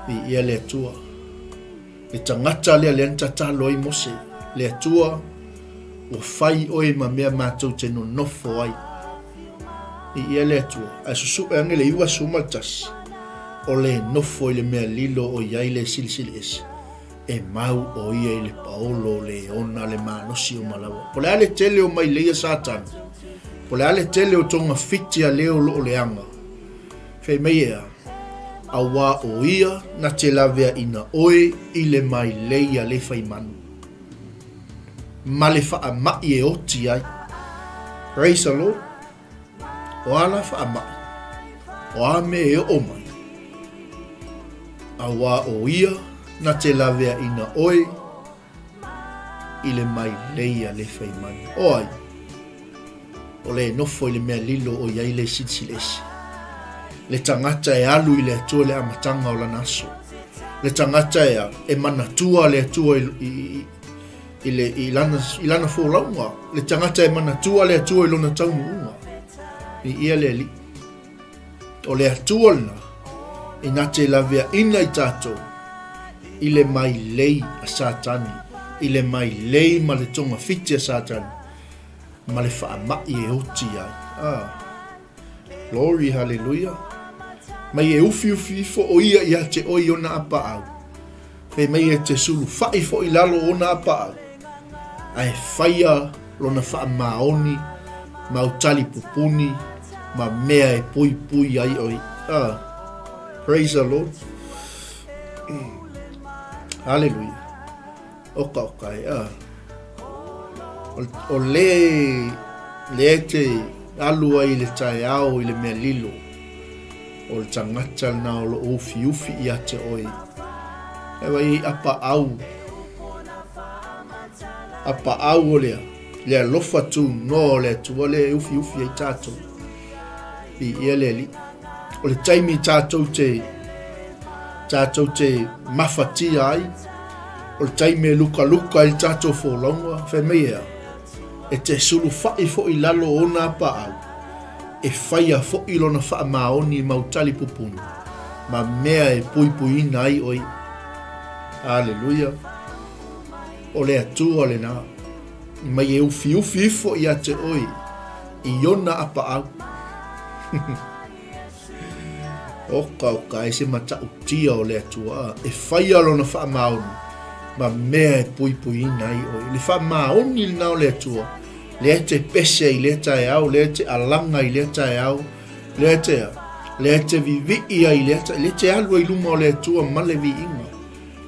Viia le Atua. Le tagata lea lea na tatalo ai Mose, le Atua, ua fai ʻoe ma mea matou te nonofo ai. Viia le Atua, ae susuʻe ane le 91, o le nofo i le mea lilo o i ai le silisili ese, e mau ʻo ia i le paolo o le ona le malosi o malawa. Po o le a le tele o mailei a Satana, po o le a le tele o togafiti a leo o lo o leaga, fai mai ea, auā ʻo ia na te laweaʻina ʻoe i le mailei a le faimanu, ma le faamaʻi e oti ai. Praise the Lord. O a la faamaʻi? O a mea e oo mai? Auā ʻo ia na te laweaʻina ʻoe i le mailei a le faimanu. O ai? O le nofo i le mea lilo o i ai le silisili ese. Le tagata e alu i le Atua i le amataga o lana aso. Le tagata e, e manatua le Atua i, i, i, le, i, lana, i lana folauga. Le tagata e manatua le Atua i lona taunuuga. I ia le alii. O le Atua lena, e na te laveaʻina i tatou i le mailei a Satani, i le mailei ma le togafiti a Satani, ma le faamaʻi e oti ai. Ah. Glory, hallelujah. Mai e ufiufi ifo ʻo ia ia te ʻoe i ona apaʻau. Fai mai e te sulufaʻi foi i lalo o ona apaʻau, a e faia lona faamaoni ma au tali pupuni ma mea e puipui ai ʻoe. Ah. Praise the Lord. Hallelujah. Oka oka e, ah. O le, le e te alu ai i le taeao i le mea lilo, o le tagata lena o loo ufiufi ia te oe. E vai apaau, apaau o lea, le alofa tunoa o le Atua lea e ufiufi ai tatou. Viia le Alii. O le taimi tatou te, tatou te mafatia ai, o le taimi e lukaluka ai le tatou folauga, fai mai ea, e te sulufaʻi foi i lalo o ona apaau, e faia foi lona faamaoni mau talipupuni, ma mea e puipuiina ai oe. Aleluia. O le Atua lena, mai e ufiufi ifo ia te oe. I ona apaau. Oka oka e se matautia o le Atua e faia lona faamaoni ma mea e puipuiina ai oe. Le faamaoni lena o le Atua, lea e te pese i lea taeao, lea e te alaga i lea taeao, lea e te, lea e te vivii ai i lea taeao, lea e te alu ai i luma o le Atua ma le viiga.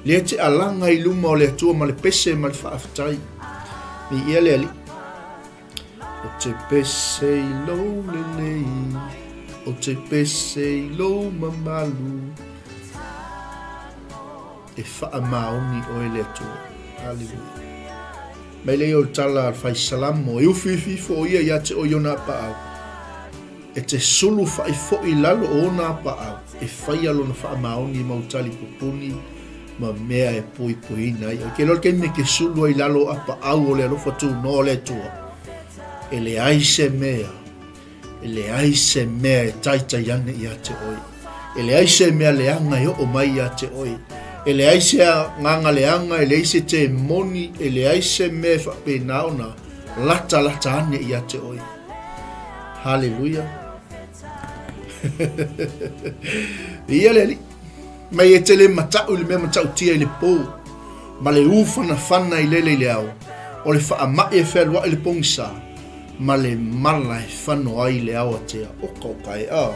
Lea e te alaga i luma o le Atua ma le pese ma le faafetai. Viia le Alii. Ou te pese i lou lelei, ou te pese i lou mamalu. E faamaoni oe le Atua. Haleluia. Mai lea o le tala a le fai Salamo, e ufiufi ifo o ia ia te oe i ona apaau. E te sulufa'i fo'i i lalo o ona apaau, e faia lona faamaoni mau talipupuni ma mea e puipuiina ai oe. Ke loa le taimi e te sulu ai i lalo o apaau o le alofa tunoa o le Atua, e leai se mea, e leai se mea e taitai ane ia te oe. E leai se mea leaga e oo mai ia te oe. E leai se agaga leaga, e leai se temoni, e leai se mea e faapena ona latalata ane ia te oe. Haleluia. Ia le Alii. Mai e te le mata'u i le mea mata'utia i le pō, ma le ūfanafana i lele i le ao, o le faama'i e fealua'i i le pogisa, ma le mala e fano ai i le aoatea. Oka oka e a.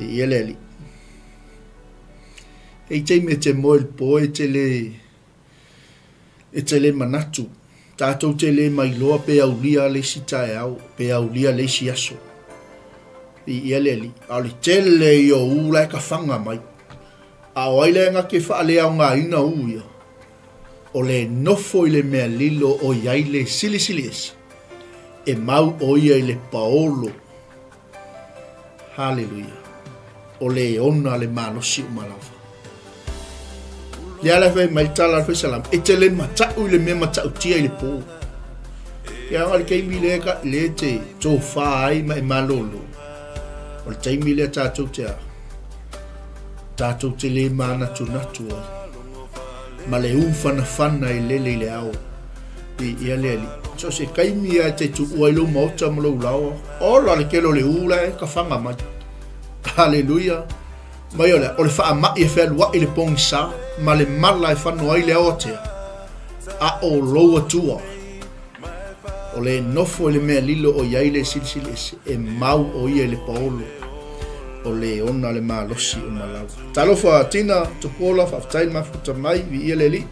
Ia le Alii. E i taimi e te moe i le pō e te le E te le manatu, tātou te le mailoa pe aulia le isi taeao, pe aulia le isi aso. I ia le alii, a o le tele ia o u la e kawhanga mai. A o ai la e ngake whaaleaogaina u ia, o le nofo i le mea lilo o iai le silisili ese, e mau o ia i le paolo. Haleluia. O le ona le malosi uma lava. Lea la fai mai tala fai salam. E te le mata'u i le mea mata'utia i le pō. Ke anga le taimi le ka le te tōwhā ai ma e malolo. O le taimi lea tātou te a. Tātou te le mānatunatu ai. Ma le ūwhanawhana i lele i le ao. I ia le ali. So se kaimi a te tuua i lou maota ma lou laoa. Ola le kele o le ū la e ka whanga mai. Hallelujah. Mai o le, o le faama'i e fealua'i le pogisa, ma le mala e fano ai le aoatea, a o lou Atua, o le nofo i le mea lilo o i ai le Silisili Ese, e mau o ia i le paolo, o le ona le malosi o malau. Talofa Tina, Tupuola, faafetai le mafuta mai, viia le Alii.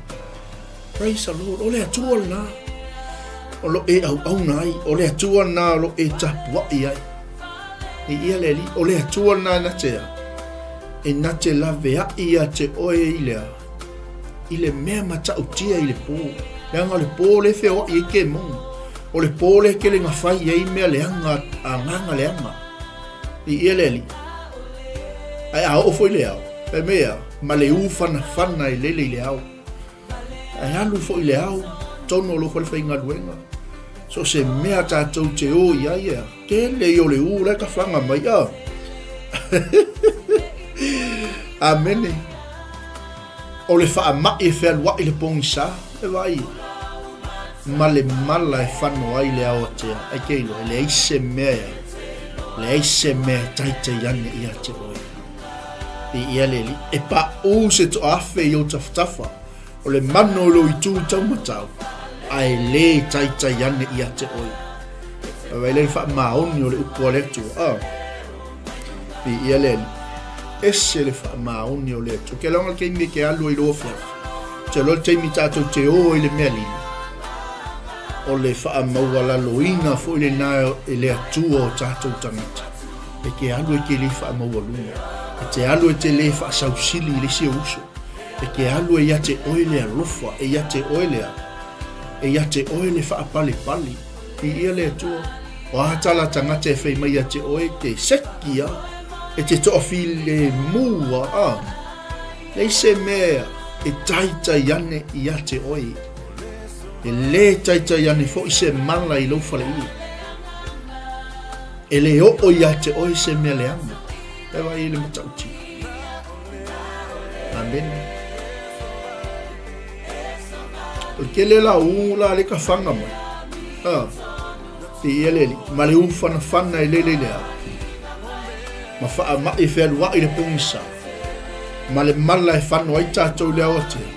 Praise the Lord. O le Atua lena o lo e auauna ai. O le Atua lena o lo e tapua'i ai. I ia le Alii. O le Atua lena e na te a. E na te lavea'i ia te oe i le a. I le mea mata'utia i le pō. Leaga o le pō le feoa'i ai kemoni. O le pō le kele gafai ai mea leaga a agaga leaga. I ia le Alii. Ae a oo foi le ao. Fai mai a, ma le ūfanafana e lele i le ao. Ae alu foi i le ao, tonu o lou falefaigaluega. So se mea tātou te o i ai ea, tele i o le ū la e tawhanga mai, a. Amene. O le faama'i e fealua'i le pogisa, e vaai e. Ma le mala e fano ai le aoatea, ai ke iloa, e leai se mea ea, leai se mea e taitai ane ia te oe. I ia le alii, e paʻū se toaafe i ou tafatafa, o le mano i lou itu taumatau, a e lē taitai ane ia te oe. Vaai lea i le faamaoni o le upu a le Atua. Ah. I ia le alii. Ese le faamaoni o le Atua. Ke laga le taimi e te alu ai i lou afiafi. Te loa le taimi tātou te o i le mea lilo. O le faamaualaloina foi lena e le Atua o tātou tagata. E te alu e te lē faamaualuga. E te alu e te lē faasausili i le isi ou uso. E te alu e ia te oe le alofa, e ia te oe le a. E ia te oe le faapalepale. I ia le Atua, o a tala tagata e fai mai ia te oe te seki a, e te toafilemu a, a. Leai se mea e taitai ane ia te oe. E lē taitai ane foi se mala i lou faleie. E le oo ia te oe se mea leaga. E vaai i le matautia. Amene. O le tele la u la le ka whanga mai. Ha. Viia le Alii, ma le ufanafana e lele i le ao, ma faamai e fealuai i le pogisa, ma le mala e fano ai tatou i le aoatea.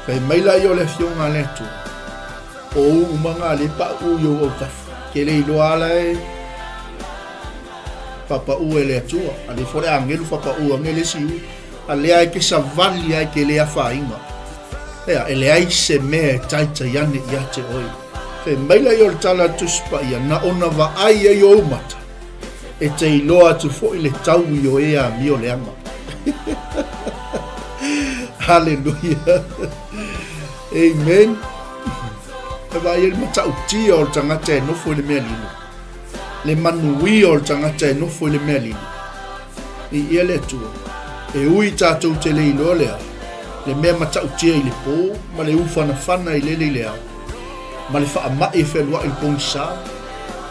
Fai mai laia o le Afioga a le Atua, O ou umaga a le pauu i ou autafa, ke le iloa ala e faapau e le Atua, a le fo le agelu faapau ange le isi u, a lea e ke savali ai ke le afaina. Ea, e leai se mea e taitai ane ia te oe. Fai mai laia o le tala a le Tusi Paia, na ona vaai ai ou mata, e te iloa atu foi le taui o e amio leaga. Haleluia. Amen. E vaai ai le matautia o le tagata e nofo i le mea lilo. Le manuia o le tagata e nofo i le mea lilo. I ia le Atua. E ui tatou te le iloa lea, le mea matautia i le pō, ma le ufanafana i lele i le ao, ma le faamai e fealuai i le pogisa,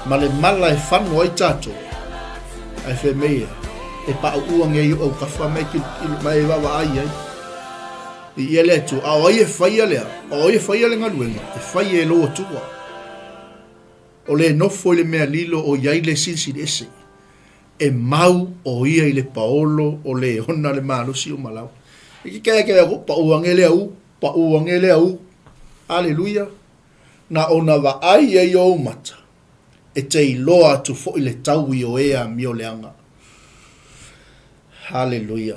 ma le mala e fano ai tatou. Ae fai mai ia, e paʻuʻu ange i ou autafa ma e tilotilo ma e vaavaai ai. I ia le Atua. A o ai e faia lea? A o ai e faia le galuega? E fai e lou Atua. O le nofo i le mea lilo o i ai le silisili ese. E mau o ia i le paolo o le ona le malosi o malau. E ke kea kea ko pa uange le au, pa uange le au. Aleluia. Na ona vaai ai ou mata, e te iloa atu foi le taui o e amio leaga. Haleluia.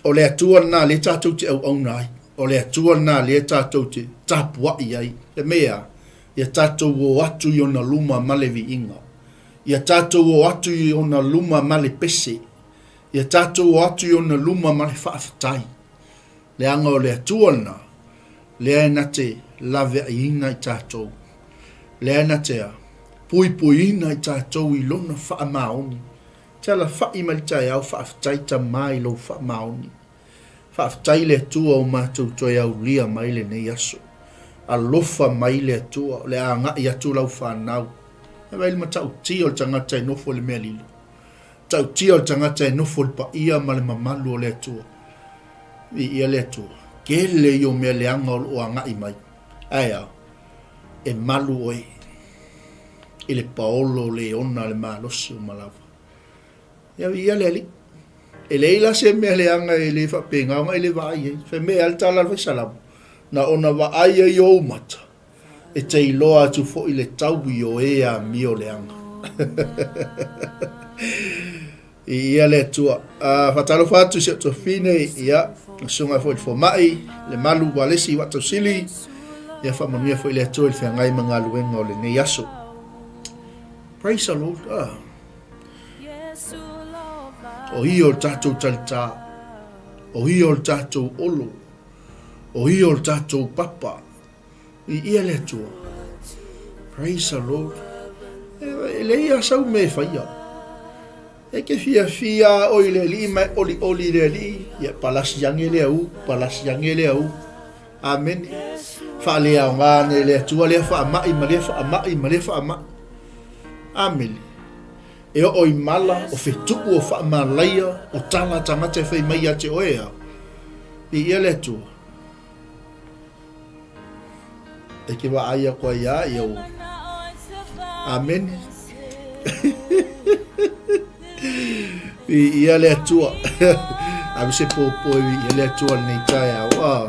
O le Atua lena lea tatou te auauna ai. O le Atua lena lea tatou te tapuai ai. Le mea, ia tatou o atu i ona luma ma le viiga. Ia tatou o atu i ona luma ma le pese. Ia tatou o atu i ona luma ma le faafetai. Leaga o le Atua lena, lea e na te laveaiina i tatou. Lea e na te a, puipuiina i tatou i lona faamaoni. Te alafai mai le taeao faafetai Tama i lou faamaoni. Faafetai le Atua ua matou toe aulia mai lenei aso. Alofa mai le Atua o le a agai atu lau fanau. E vaai le matautia o le tagata e nofo i le mea lilo. Matautia o le tagata e nofo i le paia ma le mamalu o le Atua. Viia le Atua. Tele ia o mea leaga o lo o agai mai. Ae a? E malu oe. I le paolo o le ona le malosi o Malava. Ia viia le Alii. E leai la se mea leaga e le faapena ona e le vaai ai. Fai mai a le tala a le faisalamo, na ona vaai ai ou mata, e te iloa atu foi le taui o e amio leaga. Viia le Atua. Faatalofa atu i si ou tuafafine, ia, le susuga foi i le fomai, le malu Ualesi Waatausili, ia faamanuia foi le Atua i le feagai ma galuega o lenei aso. Praise the Lord. Ah. O ia o le tatou talitā, o ia o le tatou olo, o ia o le tatou papa. Viia le Atua. Praise the Lord. E leai lava sau mea e faia. E te fiafia oe i le Alii ma e olioli i le Alii, ia palasi ane lea u, palasi ane lea u. Amene. Faaleaoga ane e le Atua lea faamai ma lea faamai ma lea faamai. Amene. E oo i mala, o fetuu, o faamalaia, o tala a tagata e fai mai ia te oe, a. Viia le Atua. E ke vaai aku ai iā ia ua. Amene. Viia le Atua. Ave se pōpō e viia le Atua lenei taeao. Ah.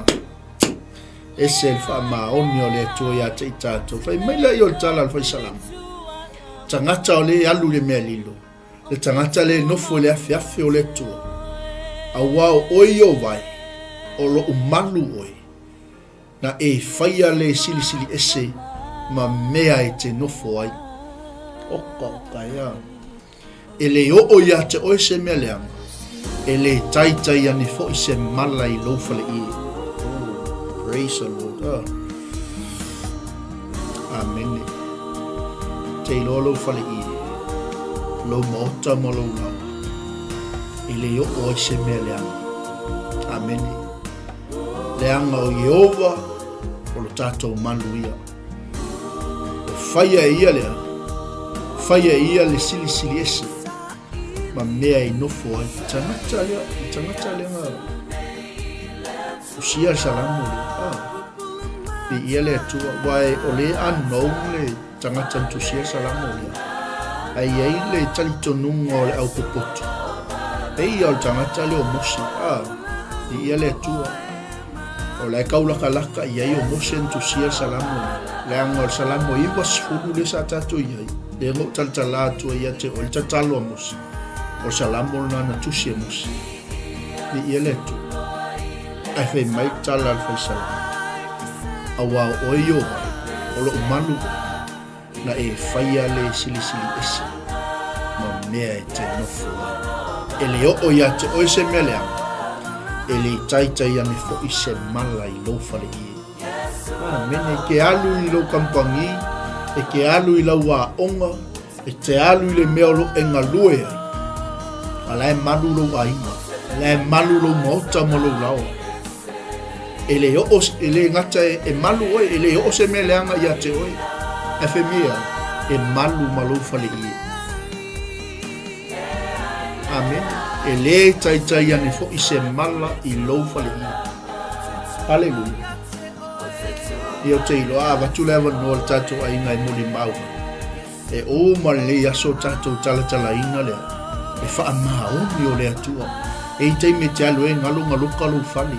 Ese le faamaoni o le Atua ia te i tatou. Fai mai lea i o le tala a le faisalama. Tagata o le alu i le mea lilo. Le tagata le nofo i le afeafe o le Atua. Auā o oe Ieova e, o loʻu malu oe. Na e faia le silisili ese ma mea e te nofo ai. Oka oka ea. E le oo ia te oe se mea leaga, e le taitai ane foi se mala i lou faleie. Oh, praise the Lord. Ah. Amene. Te iloa lou faleie, lou maota ma lou laoa, e le oo ai se mea leaga. Amene. Leaga o Ieova o lo tatou malu ia. O faia e ia lea, faia e ia le silisili ese ma mea e nofo ai. Tagata lea, tagata lea nga usia le salamo lea. Ah. Viia le Atua, aua o le unknown le. tagata na tusia le Salamo lea. Ae i ai le talitonuga o le au popoto, e ia o le tagata lea o Mose, a, viia le Atua. O la e kaulakalaka i ai o Mose na tusia le Salamo lea, leaga o le Salamo 90 lea sa tatou i ai, lea na ou talatala atu ai ia te oe le tatalo a Mose, o le Salamo lena na tusi e Mose. Viia le Atua. Ae fai mai le tala a le faisalamo, Auā o oe Ieova, o loʻu malu oe, na e faia le silisili ese ma mea e te nofo ai. E le oo iā te oe se mea leaga, e le taitai ane foʻi se mala i lou fale ie. Amene. E ke alu i lou kamupani, e ke alu i lau aoga, E te alu i le mea o lo e galue ai, a la e malu lou aiga, la e malu lou maota ma lou laoa. E le oo, e le gata e, e malu oe, e le oo se mea leaga ia te oe. Ae fai mai au, e malu ma lou fale ie. Amene. E le taitai ane foi se mala i lou fale ie. Haleluia. Ia ou te iloa, a avatu le avanoa i le tatou aiga e molimau ai. E uma lenei aso tatou talatalaina lea, le faamaoni o le Atua. E i taimi e te alu ai galo galoka lou fale.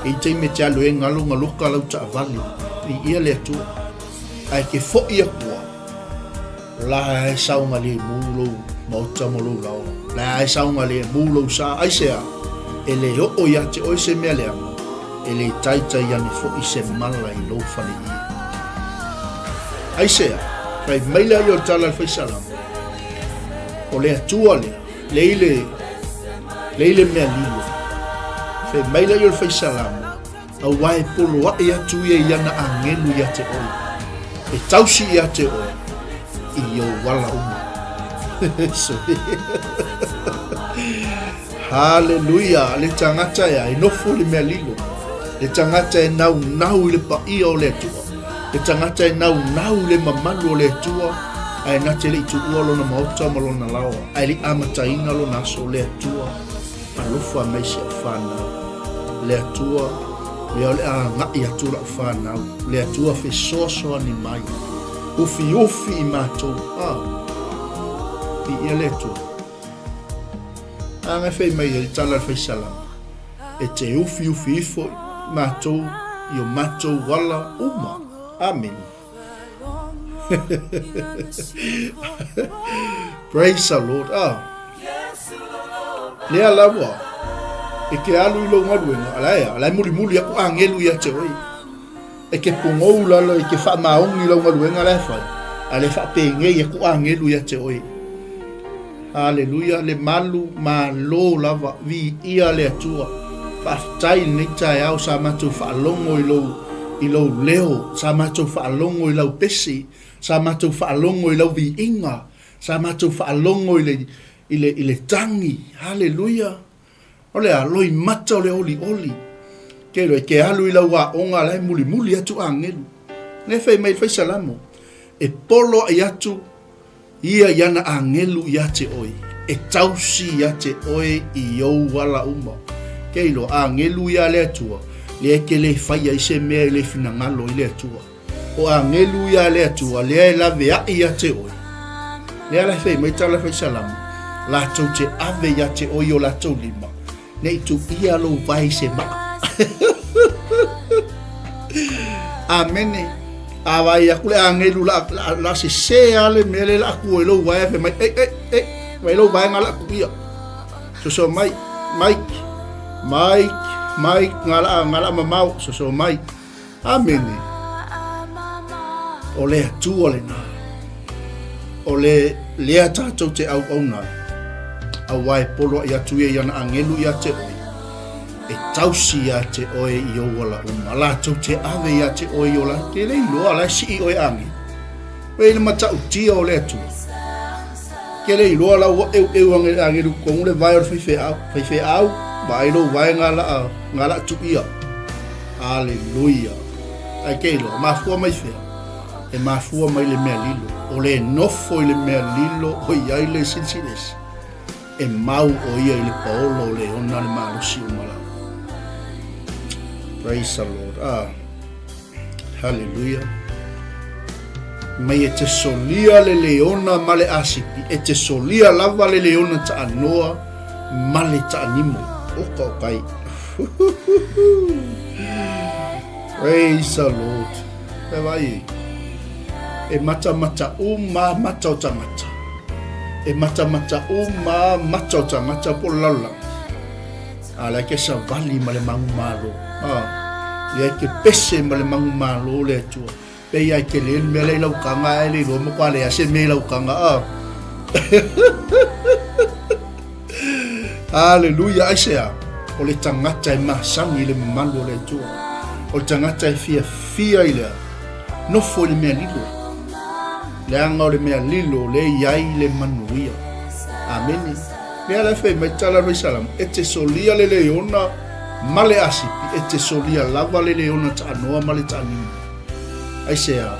E i taimi e te alu ai galo galoka lau taavale. Viia le Atua. Ae ke foʻi aku a, la e saogalemu lou maota ma lou laoa. La e saogalemu lou sa. Aisea? E le oo ia te oe se mea leaga, e le taitai ane foʻi se mala i lou fale ie. Aisea? Fai mai lea ia o le tala a le faisalamo, o le Atua lea, le i le, le i le mea lilo. Fai mai lea ia o le faisalamo, Auā e poloaʻi atu ia i ana āngelu iā te oe, e tausi iā te oe i ou ala uma. Haleluia! Le tagata ea e nofo i le mea lilo, le tagata e naunau i le paia o le Atua, le tagata e naunau i le mamalu o le Atua, ae na te le i tuua lona maota ma lona laoa, ae le i amataina lona aso, le Atua Alofa mai si au fanau, le Atua, lea o le a agai atu lau fanau, le Atua fesoasoani mai, ufiufi i matou, a, viia le Atua. A, fai mai ai le tala a le faisalama, e te ufiufi ifo i matou i o matou ala uma. Amene. Praise the Lord. Ah. Lea lava, e ke alu i lou galuega, a la ea, a la e mulimuli aku agelu ia te oe. E ke pogou lalo, e ke faamaoni i lau galuega la e fai, a le faapēngei aku agelu ia te oe. Haleluia, le malu malo lava, viia le Atua. Faafetai i lenei taeao sa matou faalogo i lou, i lou leo, sa matou faalogo i lau pese, sa matou faalogo i lau viiga, sa matou faalogo i le, i le, i le tagi. Haleluia. O le a, loimata o le olioli. Ke iloa, e ke alu i lau aoga la e mulimuli atu agelu. Lea fai mai le faisalamo, e poloaʻi atu Ia i ana agelu ia te oe, e tausi ia te oe i ou ala uma. Ke iloa, agelu ia a le Atua, lea e ke le faia i se mea i le finagalo i le Atua. O agelu ia a le Atua, lea e laveaʻi ia te oe. Lea la e fai mai tala faisalamo, latou te ave ia te oe i o latou lima, Ne i tuia lou vae i se maa. Amene. A vaai aku le agelu la, la, la sesē a le mea le la aku i lou vae fai mai, ei, ei, ei, vai lou vaega la aku ia. Soso mai, Mike, Mike, Mike, ngā la, ngā la mamao, soso mai. Amene. O le Atua lena. O le lea tātou te auauna ai. Auā e poloaʻi atu ia i ana agelu iā te oe, e tausi iā te oe i ou ala uma. Lātou te ave iā te oe i o la, ke le iloa, la e sii oe agelu. Oe i le matautia o le Atua. Ke le iloa la ua ʻeuʻeu ane le agelu totonu le vae o le faifeau. Faifeau, vaai lou vae ngā laa, ngā laa tuia. Aleluia. Ae ke iloa, mafua mai fea? E mafua mai le mea lilo. O le nofo i le mea lilo o iai le Silisili Ese. E mau o ia i le paolo o le ona le malosi uma lava. Praise the Lord. Ah. Hallelujah. Mai e te solia le leona ma le asipi, e te solia lava le leona taanoa ma le taanimo. Oka o kai. Praise the Lord. E vai, e matamata uma mata o tangata. E matamata uma mata o tangata po le lalolagi. A lea ke savali ma le manumalo. A lea ke pese ma le manumalo le Atua. Pei ai ke le mea le lau kanga ai le iloa mo kwa lea se mea i lau kanga. A. Hallelujah. Aisea, o le tagata e masani i le mamalu o le Atua. O le tagata e fiafia i le nofo i le mea lilo. Leaga o le mea lilo le i ai le manuia. Amene. Lea la e fai mai tala mai Salamo, e te solia le leona ma le asipi, e te solia lava le leona taanoa ma le taanini. Aisea,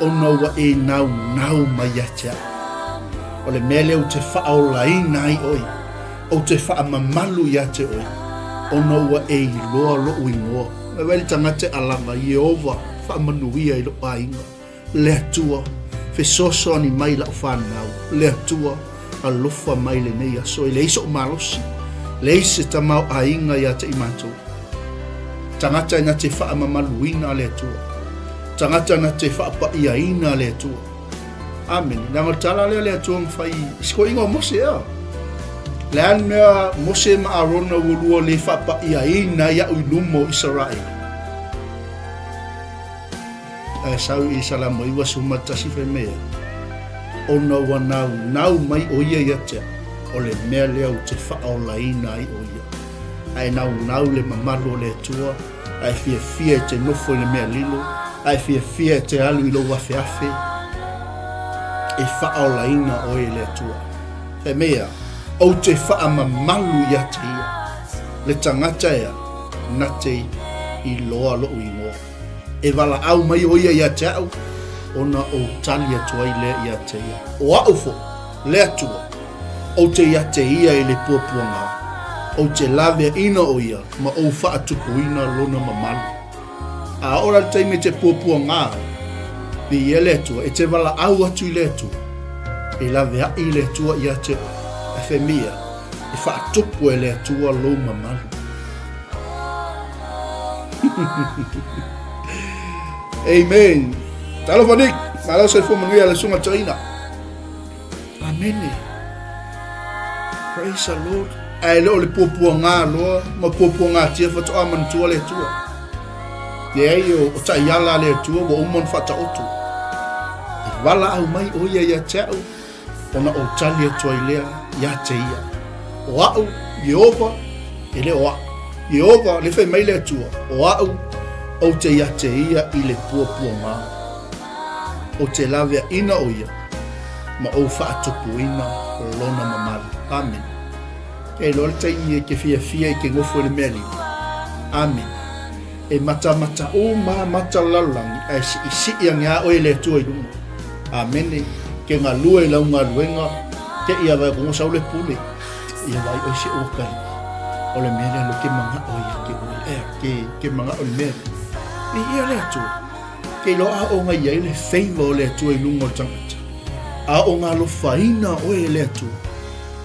ona ua e naunau mai ia te au. O le mea lea ou te faaolaina ai oe, ou te faamamalu ia te oe, ona ua e iloa loʻu igoa. E vaai le tagata e alaga, Ieova, faamanuia i loʻu aiga. Le Atua, fesoasoani mai i lau fanau. Le Atua, alofa mai lenei aso, e leai soʻu malosi, leai se tamaoaiga ia te i matou. Tagata e na te faamamaluina le Atua. Tagata na te faapaiaina le Atua. Amene. Leaga o le tala lea le Atua na fai i se koiga o Mose ea. Le a le mea Mose ma Arona ua lua le faapaiaina ai a'u i luma o Isaraele. Ae sau i Salamo 91 fai mai ai, Ona ua naunau mai ʻo ia ia te au, o le mea lea ou te faaolaina ai ʻo ia. A e naunau le mamalu o le Atua, a e fiafia e te nofo i le mea lilo, a e fiafia e te alu i lou afeafe, e faaolaina ʻoe e le Atua. Fai mai ia, Ou te faamamalu ia te ia, le tagata ea na te iloa loʻu igoa. E valaau mai ʻo ia ia te aʻu, ona ou tali atu ai lea ia te ia. ʻO aʻu foʻi, le Atua, ou te ia te ia i le puapuaga, ou te laveaina ʻo ia ma ou faatupuina lona mamalu. A oo la le taimi e te puapuaga ai, viia le Atua, e te valaau atu i le Atua, e laveaʻi le Atua ia te oe, ae fai mai ia, e faatupu e le Atua lou mamalu. Amen. Talofa Nick, malo soifua manuia le susuga toeaina. Amene. Praise the Lord. Ae le o le puapuaga loa ma puapuagatia faatoa manatua le Atua. Leai o, o taiala a le Atua ua uma ona faataoto. E valaau mai ʻo ia ia te au, ona ou tali atu ai lea ia te ia. O aʻu, Ieova, e le o aʻu. Ieova, le fai mai le Atua, o aʻu, ou te ia te ia i le puapuaga. Ou te laveaina ʻo ia ma ou faatupuina lona mamalu. Amene. E iloa le taimi e ke fiafia i ke nofo i le mea lilo. Amene. E matamata uma mata o le lalolagi, ae siʻisiʻi ane a oe e le Atua i luna. Amene. Ke galue i lau galuega, te ia vai kogo sau le pule. Ia vai ʻoe se ua kai. O le mea lea lo ke manaʻo ia ke oe. Ea, ke, ke manaʻo le mea lea. Viia le Atua. Ke iloa aoga i ai le favor o le Atua i luga o le tagata. Aoga alofaina oe e le Atua.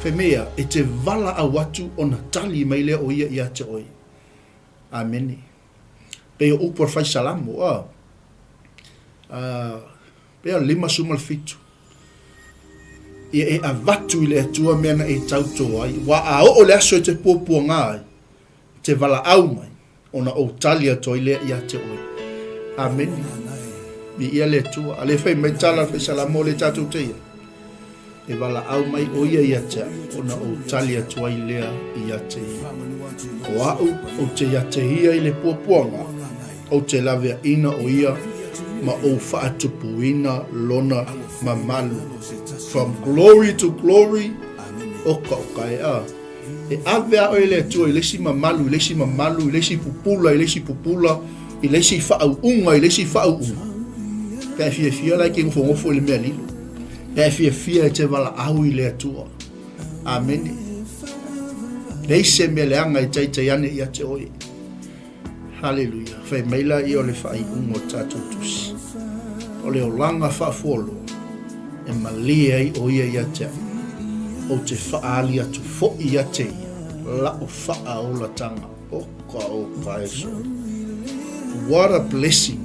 Fai mai ia, e te valaau atu ona tali mai lea o ia ia te oe. Amene. Pei o upu a le fai Salamo, a, a, pei o le 57. Ia e avatu i le Atua mea na e tautō ai. Wa a oo le aso e te puapuaga ai, te valaau mai, ona ou tali atu ai lea ia te oe. Amene. Viia le Atua. A le fai mai tala le fai Salamo le tatou te ia. E valaau mai o ia ia te au, ona ou tali atu ai lea ia te ia. O aʻu, ou te ia te ia i le puapuaga, ou te laveaina o ia ma ou faatupuina lona mamalu. From glory to glory, oka oka e a. E ave a oe le Atua i le isi mamalu, i le isi mamalu, i le isi pupula, i le isi pupula, i le isi faauuga, i le isi faauuga. Pe a e fiafia la e ke nofonofo i le mea lilo. Pe a e fiafia e te valaau i le Atua. Amene. Leai se mea leaga e taitai ane ia te oe. Haleluia. Fai mai la ia o le faaiuga o tatou tusi. O le olaga faafualoa e malie ai o ia ia te au, ou te faaali atu foi ia te ia la'u faaolataga. Oka oka e soʻi. What a blessing!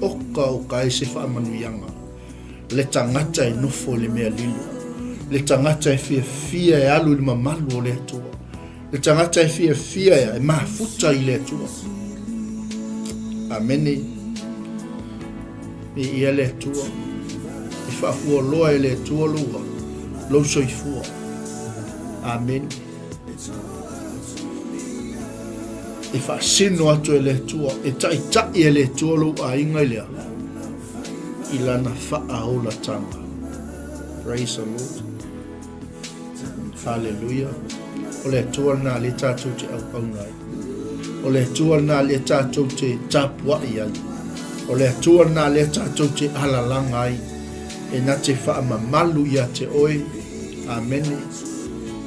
Oka oka e se faamanuiaga. Le tagata e nofo i le mea lilo. Le tagata e fiafia e alu i le mamalu o le Atua. Le tagata e fiafia e, e mafuta i le Atua. Amene. Viia le Atua. E faafualoa e le Atua lou, lou soifua. Amene. E faasino atu e le Atua, e taitai e le Atua lou aiga i lea, i lana faaolataga. Praise the Lord. Haleluia. O le Atua lena lea tatou te auauna ai. O le Atua lena lea tatou te tapuai ai. O le Atua lena lea tatou te alalaga ai. E na te faamamalu ia te oe. Amene.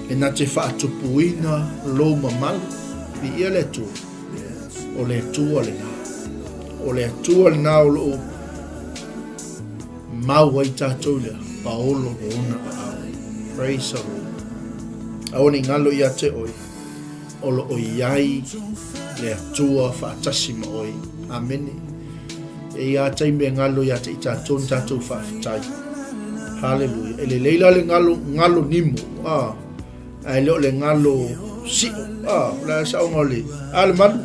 E na te faatupuina lou mamalu. Viia le Atua. O le Atua lena. O le Atua lena o loo Mau ai tatou lea, paolo o ona aao. Praise the Lord. Aua ne i galo ia te oe, o lo o i ai le Atua faatasi ma oe. Amene. E ia taimi e galo ia te i tatou ni tatou faafetai. Hallelujah. E lelei la le galo, galo nimo. Ah. Ae le o le galo sio. Ah, o le a saoga o le, a le malu.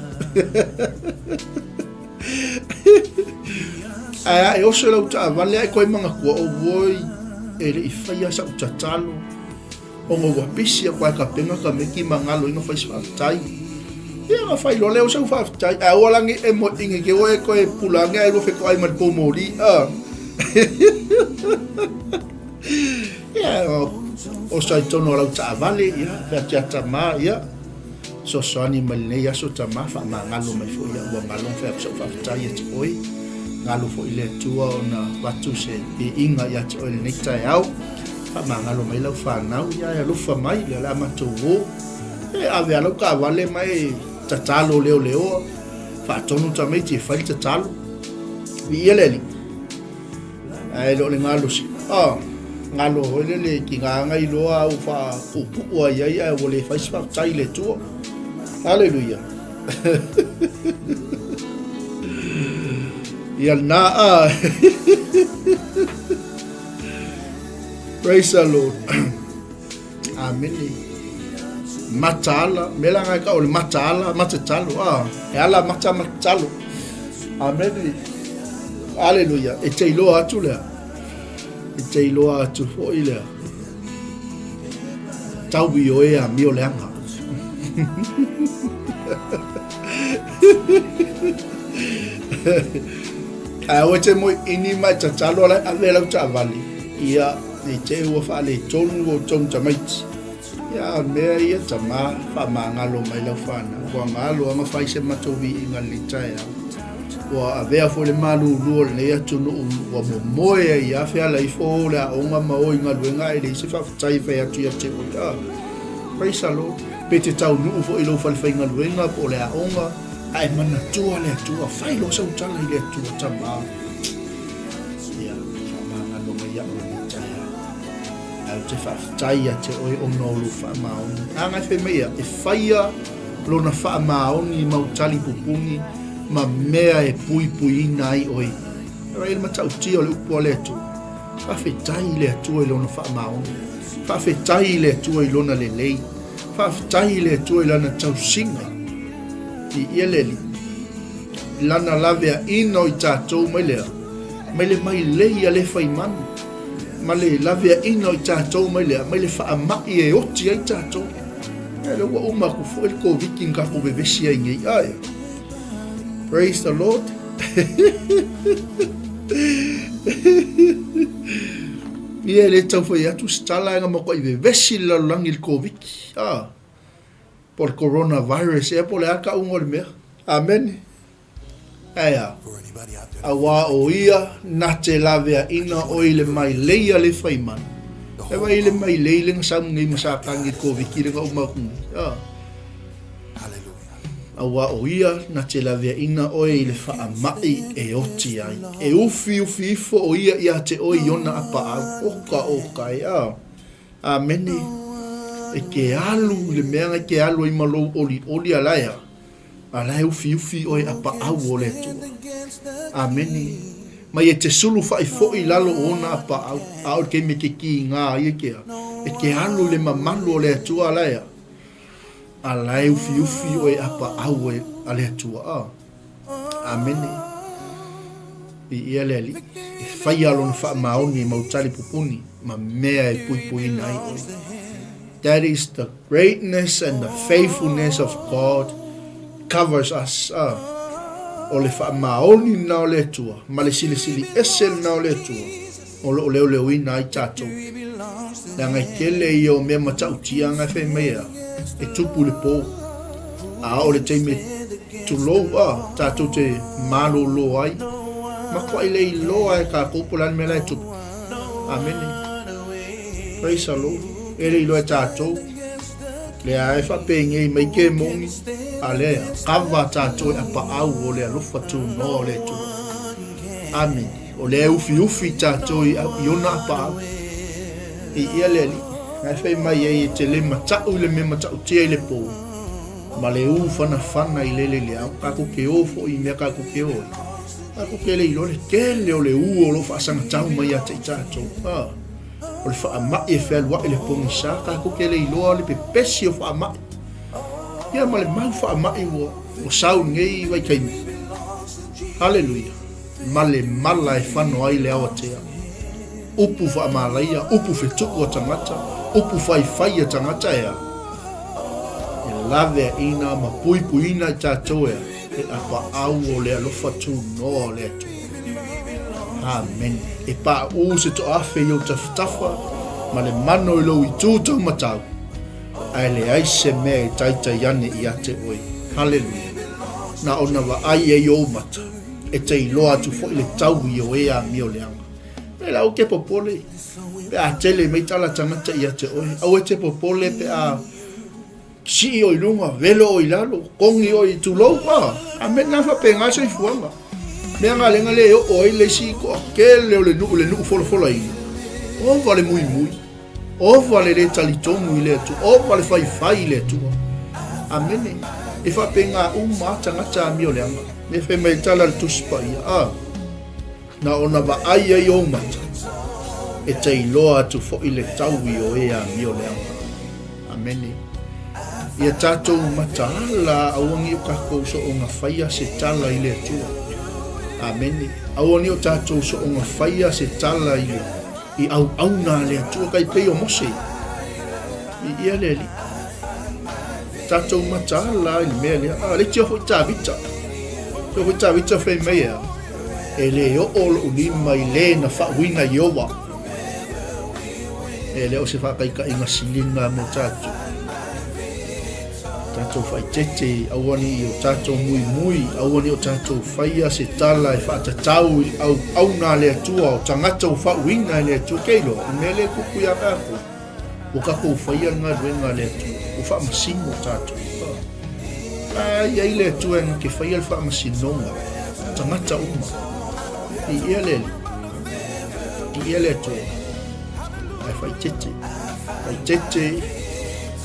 Ae a e oso i lau taavale ae koe manatua, Auoi, e le i faia sa'u tatalo, ona ua pisi aku ae tapena ka meki ma galo ina fai se faafetai. Ia ona fai loa lea o sa'u faafetai, ae aua la nei e moe ine te ua e toe pula ane ae lua fetoai ma le poumoli, a. Ia, oso ai tonu o lau taavale, ia, featiata ma, ia. Fesoasoani mai lenei aso tama, faamagalo mai foi ia ua galo na fai atu sau faafetai ia te oe. Galo foi le Atua ona avatu se piiga ia te oe lenei taeao. Faamagalo mai lau fanau, ia e alofa mai, lea o le a matou o. E ave a lau taavale ma e tatalo leoleoa, faatonu tamaiti e fai le tatalo. Viia le Alii. Ae le o le galo si a galo foi lele tiga na iloa au faapuupuu ai ai ae ua le fai se faafetai i le Atua. Haleluia. Ia lena a. Praise the Lord. Amene. Mataala, me la ngai ka o le mataala, matatalo, a, e ala mata matatalo. Amene. Aleluia. E te iloa atu lea. E te iloa atu foi lea. Tau i oe a mio leaga. Ae aua te moe ini mai tatalo ala ave lau taavale. Ia, Nei te ua faaletonu outou tamaiti. Ia, a mea ia tama, faamagalo mai lau fanau. Ua galo a na fai se matou viiga i lenei taeao. Ua avea foi le malulu o lenei atunuu ua momoe ai ia feala ifo o le aoga ma o i galuega ae leai se faafetai e fai atu ia te oe. Ah, praise the Lord. Pe te taunuu foi i lou fale faigaluega po o le aoga, ae manatua le Atua, fai loa sau tala i le Atua, tama. Ia, faamagalo mai iaʻu lenei taeao. Ae ou te faafetai ia te oe ona o lou faamaoni. A ngai fai mai ia, e faia lona faamaoni mau tali pupuni ma mea e puipuiina ai oe. E vaai i le matautia o le upu a le Atua. Faafetai i le Atua i lona faamaoni. Faafetai i le Atua i lona lelei. Faafetai i le Atua i lana tausiga. Viia le Alii. I lana laveaiina o i tatou mai lea, mai le mailei a le faimanu, ma le laveaiina o i tatou mai lea, mai le faamai e oti ai tatou. Ia, lea ua uma atu foi le Koviti na tatou vevesi ai nei. Ae. Praise the Lord. Ia, e le tau fai atu se tala, ae na matuai vevesi le lalolagi i le Koviti. Ah. Po o le coronavirus ea po o le a tauga o le mea. Amene. Ae a? Auā o ia na te laveaina oi le mailei a le faimanu. E vai le mailei le na samu nei ma Satani i le Koviti le na uma atu nei. Ah. Auā o ia na te laveaina oe i le faamaʻi e oti ai. E ufiufi ifo o ia iā te oe i ona apaau. Oka oka e a. Amene. E ke alu i le mea e ke alu ai ma lou olioli a la e a. A la e ufiufi oe apaau o le Atua. Amene. Mai e te sulu faʻi foʻi i lalo o ona apaau, a o le taimi e ke kīgā ai e ke a. E ke alu i le mamalu o le Atua a la e a. A la e ufiufi oe apaau e a le Atua. A. Amene. Viia le Alii. E faia lona faamaoni e mau tali pupuni ma mea e puipuiina ai oe. That is the greatness and the faithfulness of God covers us. A. O le faamaoni lena o le Atua ma le silisili ese lena o le Atua o lo o leoleoina ai tatou. Leaga e tele ia o mea matautia aga e fai mai a e tupu i le pō. A oo le taimi e tulou a tatou te malōlō ai, matuai le iloa e tatou po o le a le mea la e tupu. Amene. Praise the Lord. E le iloa e tatou. Lea e faapenei mai ke moni, a lea, kava tatou e apaau o le alofa tunoa o le Atua. Amene. O lea e ufiufi tatou i ona apaau. Viia le Alii. Na e fai mai ai e te le mataʻu i le mea matautia i le pō, ma le ū fanafana i lele i le ao. Tatou te ō foi i mea tatou te ō ai. Tatou te le iloa le tele o le ū o lo o faasagatau mai ia te i tatou. A, o le faamaʻi e fealuaʻi le pogisa, tatou te le iloa le pepesi o faamaʻi. Ia ma le mau faamaʻi ua sau i lenei vaitaimi. Haleluia. Ma le mala e fano ai le awatea. Upu faamalaia, upu fetuʻu a tagata, upu faifai a tagata ea. E laveaina ma puipuiina i tatou ea, e apaau o le alofa tunoa o le Atua. Amene. E paʻū se toaafe i ou tafatafa ma le mano i lou itu taumatau, ae leai se mea e taitai ane ia te oe. Haleluia. Na ona vaai ai ou mata. E te iloa atu foi le taui o e amio leaga. Me la aua ke popole pe a tele mai tala tagata ia te oe. Aua e te popole pe a sii oe i luga, velo oe i lalo, kogi oe i tulou, a, a me na faapena soifuaga. Mea galega le e oo ai le isi toatele o le nuu, le nuu folafolaina, ova le muimui. Ova le le talitonu i le Atua, ova le faifai i le Atua. Amene. E faapena uma a tagata amio leaga. Me fai mai tala le Tusi Paia, a, na ona vaai ai ou mata, e te iloa atu foi le taui o e amio leaga. Amene. Ia tatou mataala aua ne i o tatou soonga faia se tala i le Atua. Amene. Aua ne i o tatou soonga faia se tala i le I auauna a le Atua kai pei o Mose. Viia le Alii. Tatou mataala i le mea lea. A, le tio foi Tavita. Tio foi Tavita fai mai ea. E le oo loʻu lima i le na faauiga i Ieova. E le o se faataitaiga siliga mo tatou. Tatou faaeteete, aua ne i o tatou muimui, aua ne i o tatou faia se tala e faatatau i le auauna a le Atua, o tagata ua faauiga e le Atua. Ke iloa, i mea lea e tupu iā tatou, ua tatou faia le galuega a le Atua, ua faamasino tatou. A i ai le Atua e na te faia le faamasinoga, tagata uma. Viia le Alii. Viia le Atua. Ae faaeteete, faaeteete.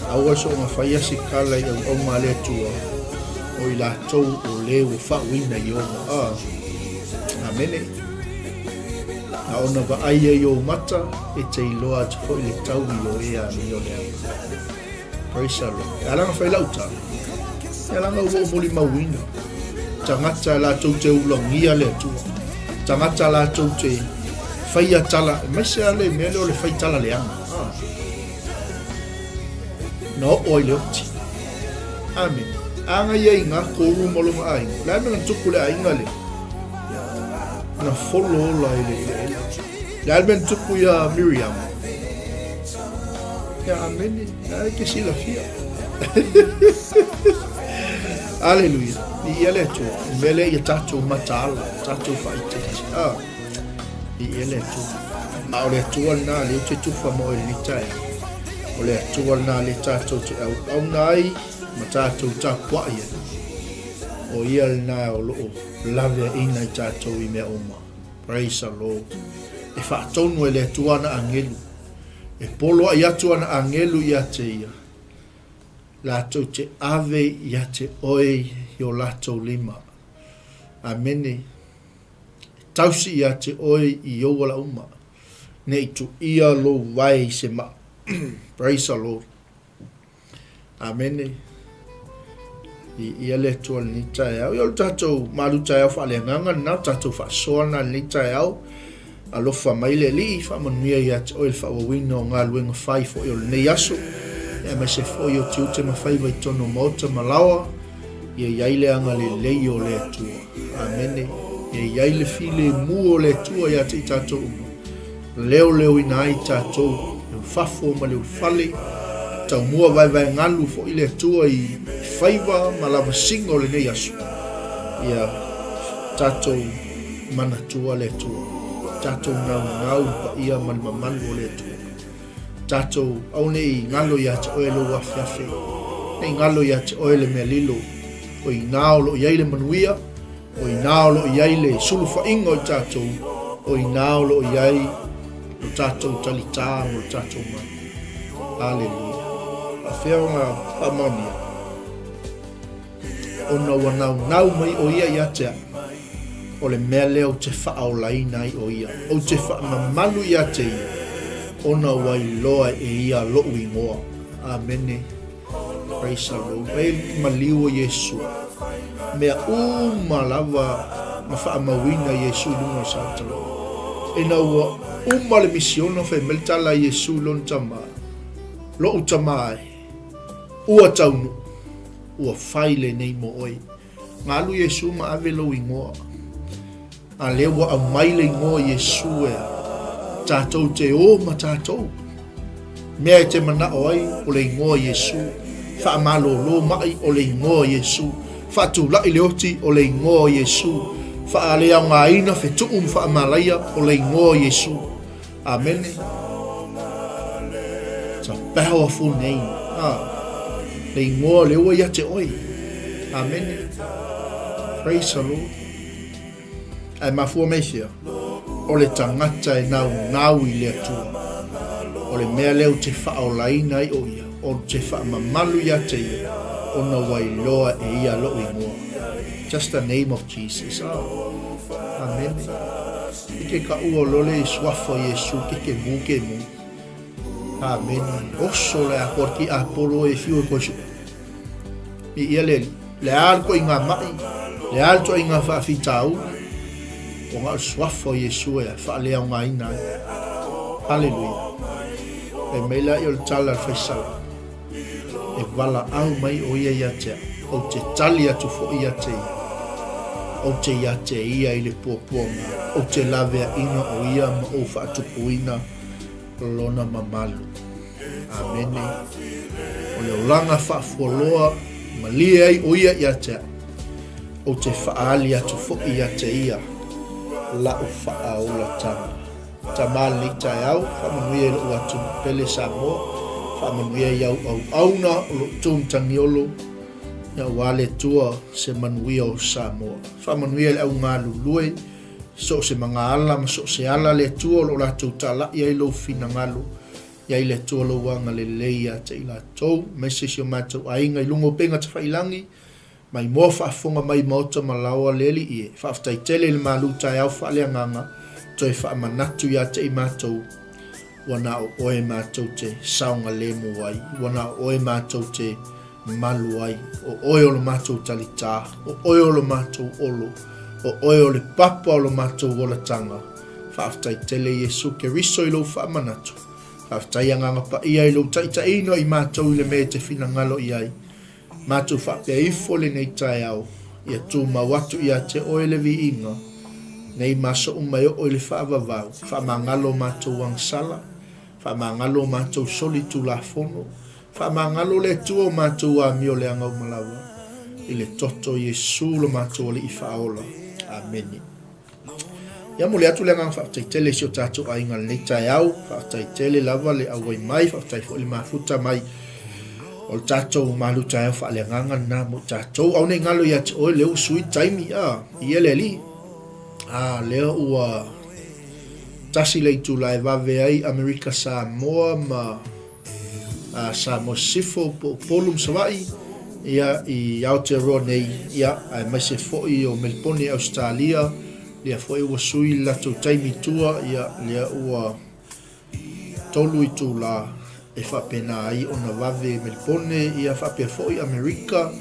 Aua soona faia se tala i auauna a le Atua, o i latou o le ua faauiina i ona. A. Amene. Na ona vaai ai ou mata, e te iloa atu foi le taui o e amio leaga. Praise the Lord. E ala ona fai lau tala, e ala ona ua ou molimauina. Tagata latou te ulagia le Atua. Tagata latou te faia tala, aemaise lava le mea lea o le fai tala leaga. A. Na oo ai le oti. Amene. A na ia i ngā kōrua ma lona aiga. O le a le mea na tupu i le aiga lea? Na folo ola i le eleele. Le a le mea na tupu iā Miriama? Ia, amene. La e te silafia. Aleluia. Viia le Atua. I mea lea ia tatou mataala, tatou faaeteete. Ah. Viia le Atua. A o le Atua lena lea ou te tufa ma oe i lenei taeao. O le Atua lena lea tatou te auauna ai ma tatou tapuai ai. O ia lena o lo o laveaiina i tatou i mea uma. Praise the Lord. E faatonu e le Atua ana agelu. E poloai atu ana agelu ia te ia. Latou te ave ia te oe i o latou lima. Amene. E tausi ia te oe i ou ala uma. Ne i tuia lou vae i se maa. Praise the Lord. Amene. Viia le Atua i lenei taeao. Ia o le tatou malu taeao faaleagaga lena, o le tatou faasoa lena i lenei taeao. Alofa mai le Alii, faamanuia ia te oe le faaauauina o galuega fai foi o lenei aso, aemaise foi o tiute ma faiva i totonu o maota ma laoa, ia i ai le agalelei o le Atua. Amene. Ia i ai le filemu o le Atua ia te i tatou uma. Leoleoina ai tatou le fafo ma le ulufale, taumua vaevaegalu foi le Atua i faiva ma lavasiga o lenei aso. Ia tatou manatua le Atua, tatou naunau i le paia ma le mamalu o le Atua. Tatou aua ne i galo ia te oe lou afeafe, ne i galo ia te oe le mea lilo, o i ina o lo o i ai le manuia, O i ina o lo o i ai le sulufaiga o i tatou, o i ina o lo o i ai lo tatou talitā mo lo tatou mai. Aleluia. Faafefea ona faamaonia? Ona ua naunau mai ʻo ia ia te au. O le mea lea ou te faaolaina ai ʻo ia. Ou te faamamalu ia te ia, ona ua iloa e ia loʻu igoa. Amene. Praise the Lord. Mai maliu o Iesu. Mea uma lava na faamauina Iesu i luga o Satala. Ina ua uma le misiona fai mai le tala a Iesu i lona tama, Loʻu tama e, ua taunuu, ua fai lenei mo oe. Galu Iesu ma ave lou igoa. A lea ua aumai le igoa Iesu e tatou te o ma tatou. Mea e te manao ai o le igoa Iesu. Faamalōlō maʻi o le igoa Iesu. Faatulaʻi le oti o le igoa Iesu. Faaleaogaina fetuu ma faamalaia o le igoa Iesu. Amene. It's a powerful name. Ah, le igoa lea ua ia te oe. Amene. Praise the Lord. Ae mafua mai fea? O le tagata e naunau i le Atua. O le mea lea ou te faaolaina ai o ia, ou te faamamalu ia te ia, ona ua iloa e ia loʻu igoa. Just the name of Jesus. Oh. Amene. I ke kaʻua lole i suafa o Iesu ke ke mu ke mu. Amene. Oso le a koa ki a polo e fiu e koe su. I ia le le a le toʻiga maʻi, le a le toʻiga faafitauli, ona o le suafa o Iesu e faaleaogaina ai. Haleluia. Fai mai laia o le tala a le faisala, E valaau mai ʻo ia ia te au, ou te tali atu foi ia te ia. Ou te ia te ia i le puapuaga, ou te laveaina ʻo ia ma ou faatupuina lona mamalu. Amene. O le olaga faafualoa, malie ai ʻo ia ia te au, ou te faaali atu foi ia te ia laʻu faaolatanga. Tama lenei taeao, faamanuia i loʻu atunuu pele Samoa, faamanuia i au auauna o lo outou matagiolo, aua le Atua se manuia o Samoa. Faamanuia i le au galulue, so o se magaala ma so o se ala le Atua o lo o latou talai ai lou finagalo, i ai le Atua lou agalelei ia te i latou, aemaise si o matou aiga i luga o upega tafailangi, Mai moa faafofoga mai maota ma laoa le alii e. Faafetai tele i le malu taeao faaleagaga toe faamanatu ia te i matou ua na o oe matou te saogalemu ai, ua na o oe matou te malu ai, o oe o lo matou talitā, o oe o lo matou olo, o oe o le papa o lo matou olataga. Faafetai tele Iesu Keriso i lou faamanatu. Faafetai Agaga Paia i lou taitaiina i matou i le mea e te finagalo i ai. Matou faapea ifo lenei taeao, ia tumau atu ia te oe le viiga, nei ma aso uma e oo i le faavavau, faamagalo matou agasala, faamagalo matou soli tulafono, faamagalo le Atua o matou amio leaga uma lava, i le toto o Iesu lo matou Alii Faaola. Amene. Ia momoli atu le agaga faafetai tele i si o tatou aiga i lenei taeao. Faafetai tele lava le auai mai, faafetai foi le mafuta mai. O le tatou malu taeao faaleagaga lena mo i tatou. Aua ne i galo ia te oe lea ua sui le taimi, a, ia le Alii. A, lea ua tasi le itula e vave ai Amerika Samoa ma a, Samoa Sisifo po o Upolu ma Savaii, ia, i Aotearoa nei, ia, aemaise foi o Melipone, Ausetalia, lea foi ua sui le latou taimi i tua, ia, lea ua 3 itula e faapena ai ona vave Melipone, ia faapea foi Amerika,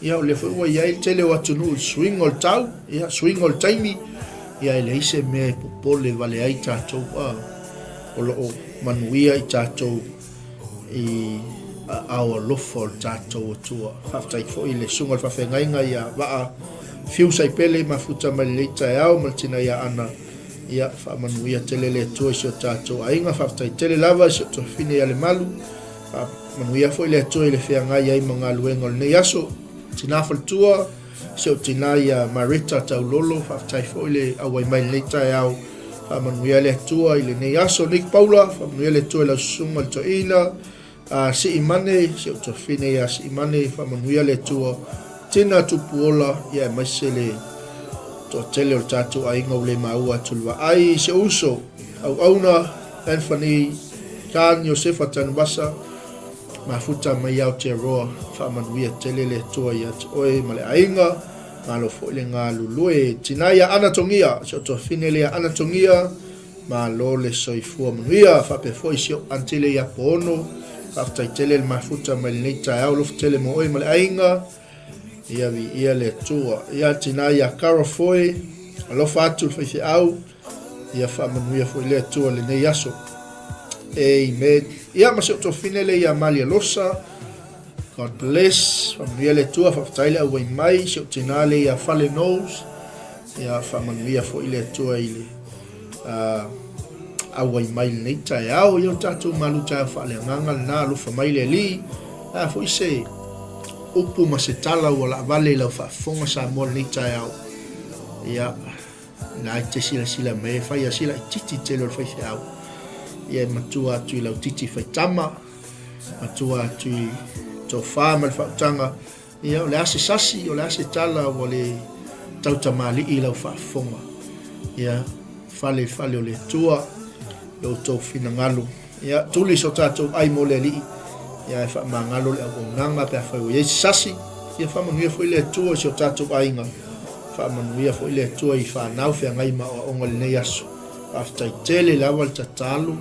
ia o lea foi ua i ai le tele o atunuu i le suiga o le tau, ia suiga o le taimi, ia e leai se mea e popole vale ai tatou, a, o lo o manuia i tatou i aao alofa o le tatou Atua. Faafetai foi i le susuga i le faafeagaiga ia Vaa Fiu Saipele mafuta mai lenei taeao ma le tina ia Ana. Ia, faamanuia tele le Atua i si o tatou aiga. Faafetai tele lava i si o tuafafine ia Lemalu. Faamanuia foi le Atua i le feagai ai ma galuega o lenei aso. Tina faletua, si ou tina ia Mareta Taulolo, faafetai foi le auai mai lenei taeao. Faamanuia le Atua i lenei aso. Nick Paula, faamanuia le Atua i lau susuga i le toeaina. A Siimane, si ou tuafafine ia Siimane, faamanuia le Atua, tina Tupuola, ia aemaise le toatele o le tatou aiga ua le maua atu le vaai, si ou uso, auauna, Anthony, Kan, Iosefa Tanuvasa, mafuta mai Aotearoa, faamanuia tele le Atua ia te oe ma le aiga, malo foi le galulue. Tina ia Ana Togia, si ou tuafafine lea Ana Togia, Malo le soifua manuia faapea foi si ou aunty le ia Poono. Faafetai tele le mafuta mai lenei taeao alofa tele mo oe ma le aiga. Ia viia le Atua. Ia tina ia Carol Foe, alofa atu le faifeau. Ia faamanuia foi le Atua lenei aso. Amen. Ia ma si ou tuafafine le ia Malia Losa. God bless. Faamanuia le Atua, faafetai le auai mai, si ou tina le ia Fale Knowles. Ia faamanuia foi le Atua i le uh, auai mai lenei taeao. Ia o tatou malu taeao faaleagaga lena, alofa mai le Alii. A foi se upu ma se tala ua laavale i lau faafofoga Samoa lenei taeao. Ia, na e te silasila mai e fai a sila i titi tele o le faifeau. Ia e matua atu i lau titi faitama. Matua atu i tofa ma le faautaga, ia o le a se sasi, o le a se tala ua le tautamalii i lau faafofoga. Ia, fale i fale o le Atua, i outou finagalo. Ia, tuli so tatou ai mo le Alii, ia e faamagalo le auaunaga pe afai ua i ai se sasi. Ia faamanuia foi le Atua i si o tatou aiga, faamanuia foi le Atua i fanau feagai ma aoaoga i lenei aso. Faafetai tele lava le tatalo.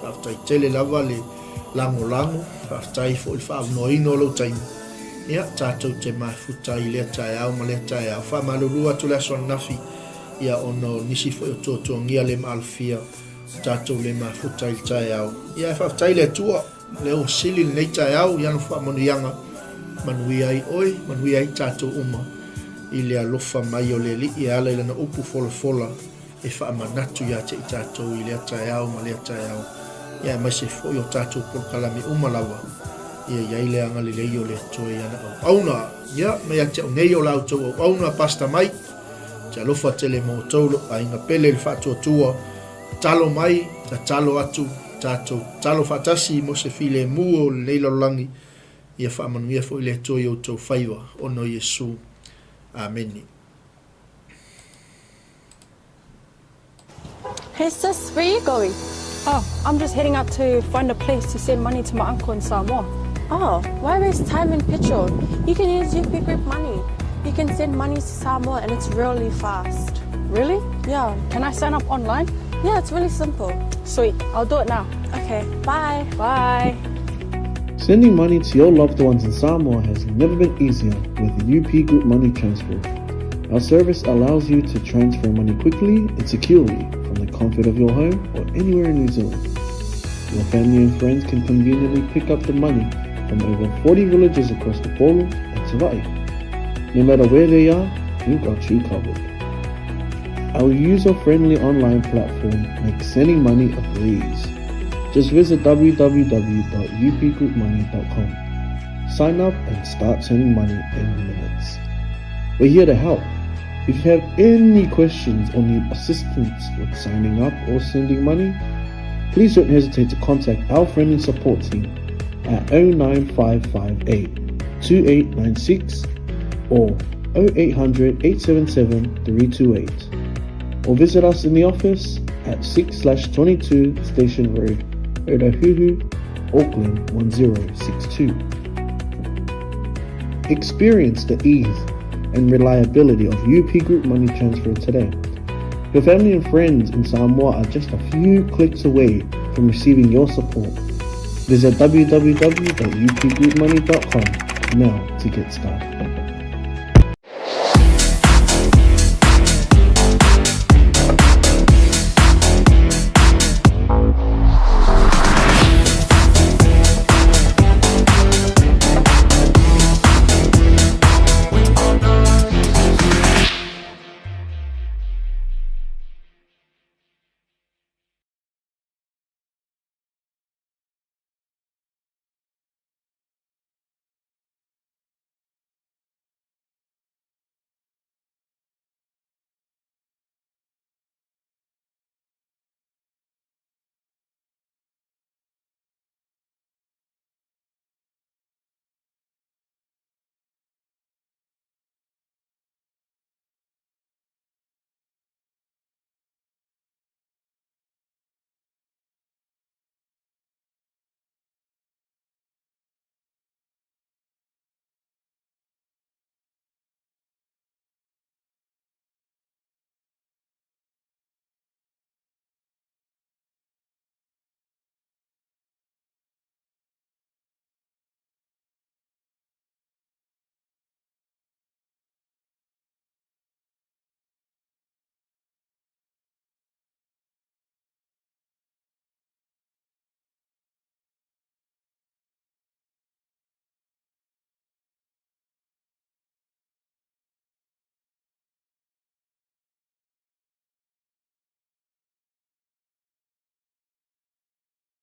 Faafetai tele lava le lagolago, faafetai foi le faaavanoaina o lou taimi. Ia, tatou te mafuta ai i lea taeao ma lea taeao. Faamalulu atu le aso ananafi, ia, ona o nisi foi o tuatuagia le maalofia, tatou le mafuta i le taeao. Ia, ae faafetai i le Atua, lea ua sili lenei taeao i ana faamanuiaga, manuia ai oe, manuia ai tatou uma i le alofa mai o le Alii e ala i lana upu folafola. e faamanatu ia te i tatou i lea taeao ma lea taeao, ia aemaise foi o tatou polokalame uma lava, ia i ai le agalelei o le Atua i ana auauna. Ia, ma ia te au nei o la outou auauna, Pastor Mike, te alofa tele mo outou lou aiga pele i le faatuatua, tatalo mai, tatalo atu, tatou tatalo faatasi mo se filemu o lenei lalolagi, ia faamanuia foi le Atua i outou faiva, ona o Iesu. Amene. Hey sis, where you going? Oh, I'm just heading out to find a place to send money to my uncle in Samoa. Oh, why waste time and petrol? You can use UP Group Money. You can send money to Samoa and it's really fast. Really? Yeah. Can I sign up online? Yeah, it's really simple. Sweet, I'll do it now. Okay, bye. Bye. Sending money to your loved ones in Samoa has never been easier with UP Group Money Transfer. Our service allows you to transfer money quickly and securely from the comfort of your home or anywhere in New Zealand. Your family and friends can conveniently pick up the money from over 40 villages across the Polo and Savai'i. No matter where they are, we've got you covered. Our user-friendly online platform makes sending money a breeze. Just visit www.upgroupmoney.com. Sign up and start sending money in minutes. We're here to help. If you have any questions or need assistance with signing up or sending money, please don't hesitate to contact our friendly support team. at 09558 2896 or 0800 877 328 or visit us in the office at 6/22 Station Road, Otahuhu, Auckland 1062. Experience the ease and reliability of UP Group Money Transfer today. Your family and friends in Samoa are just a few clicks away from receiving your support. Visit www.upgroupmoney.com now to get started.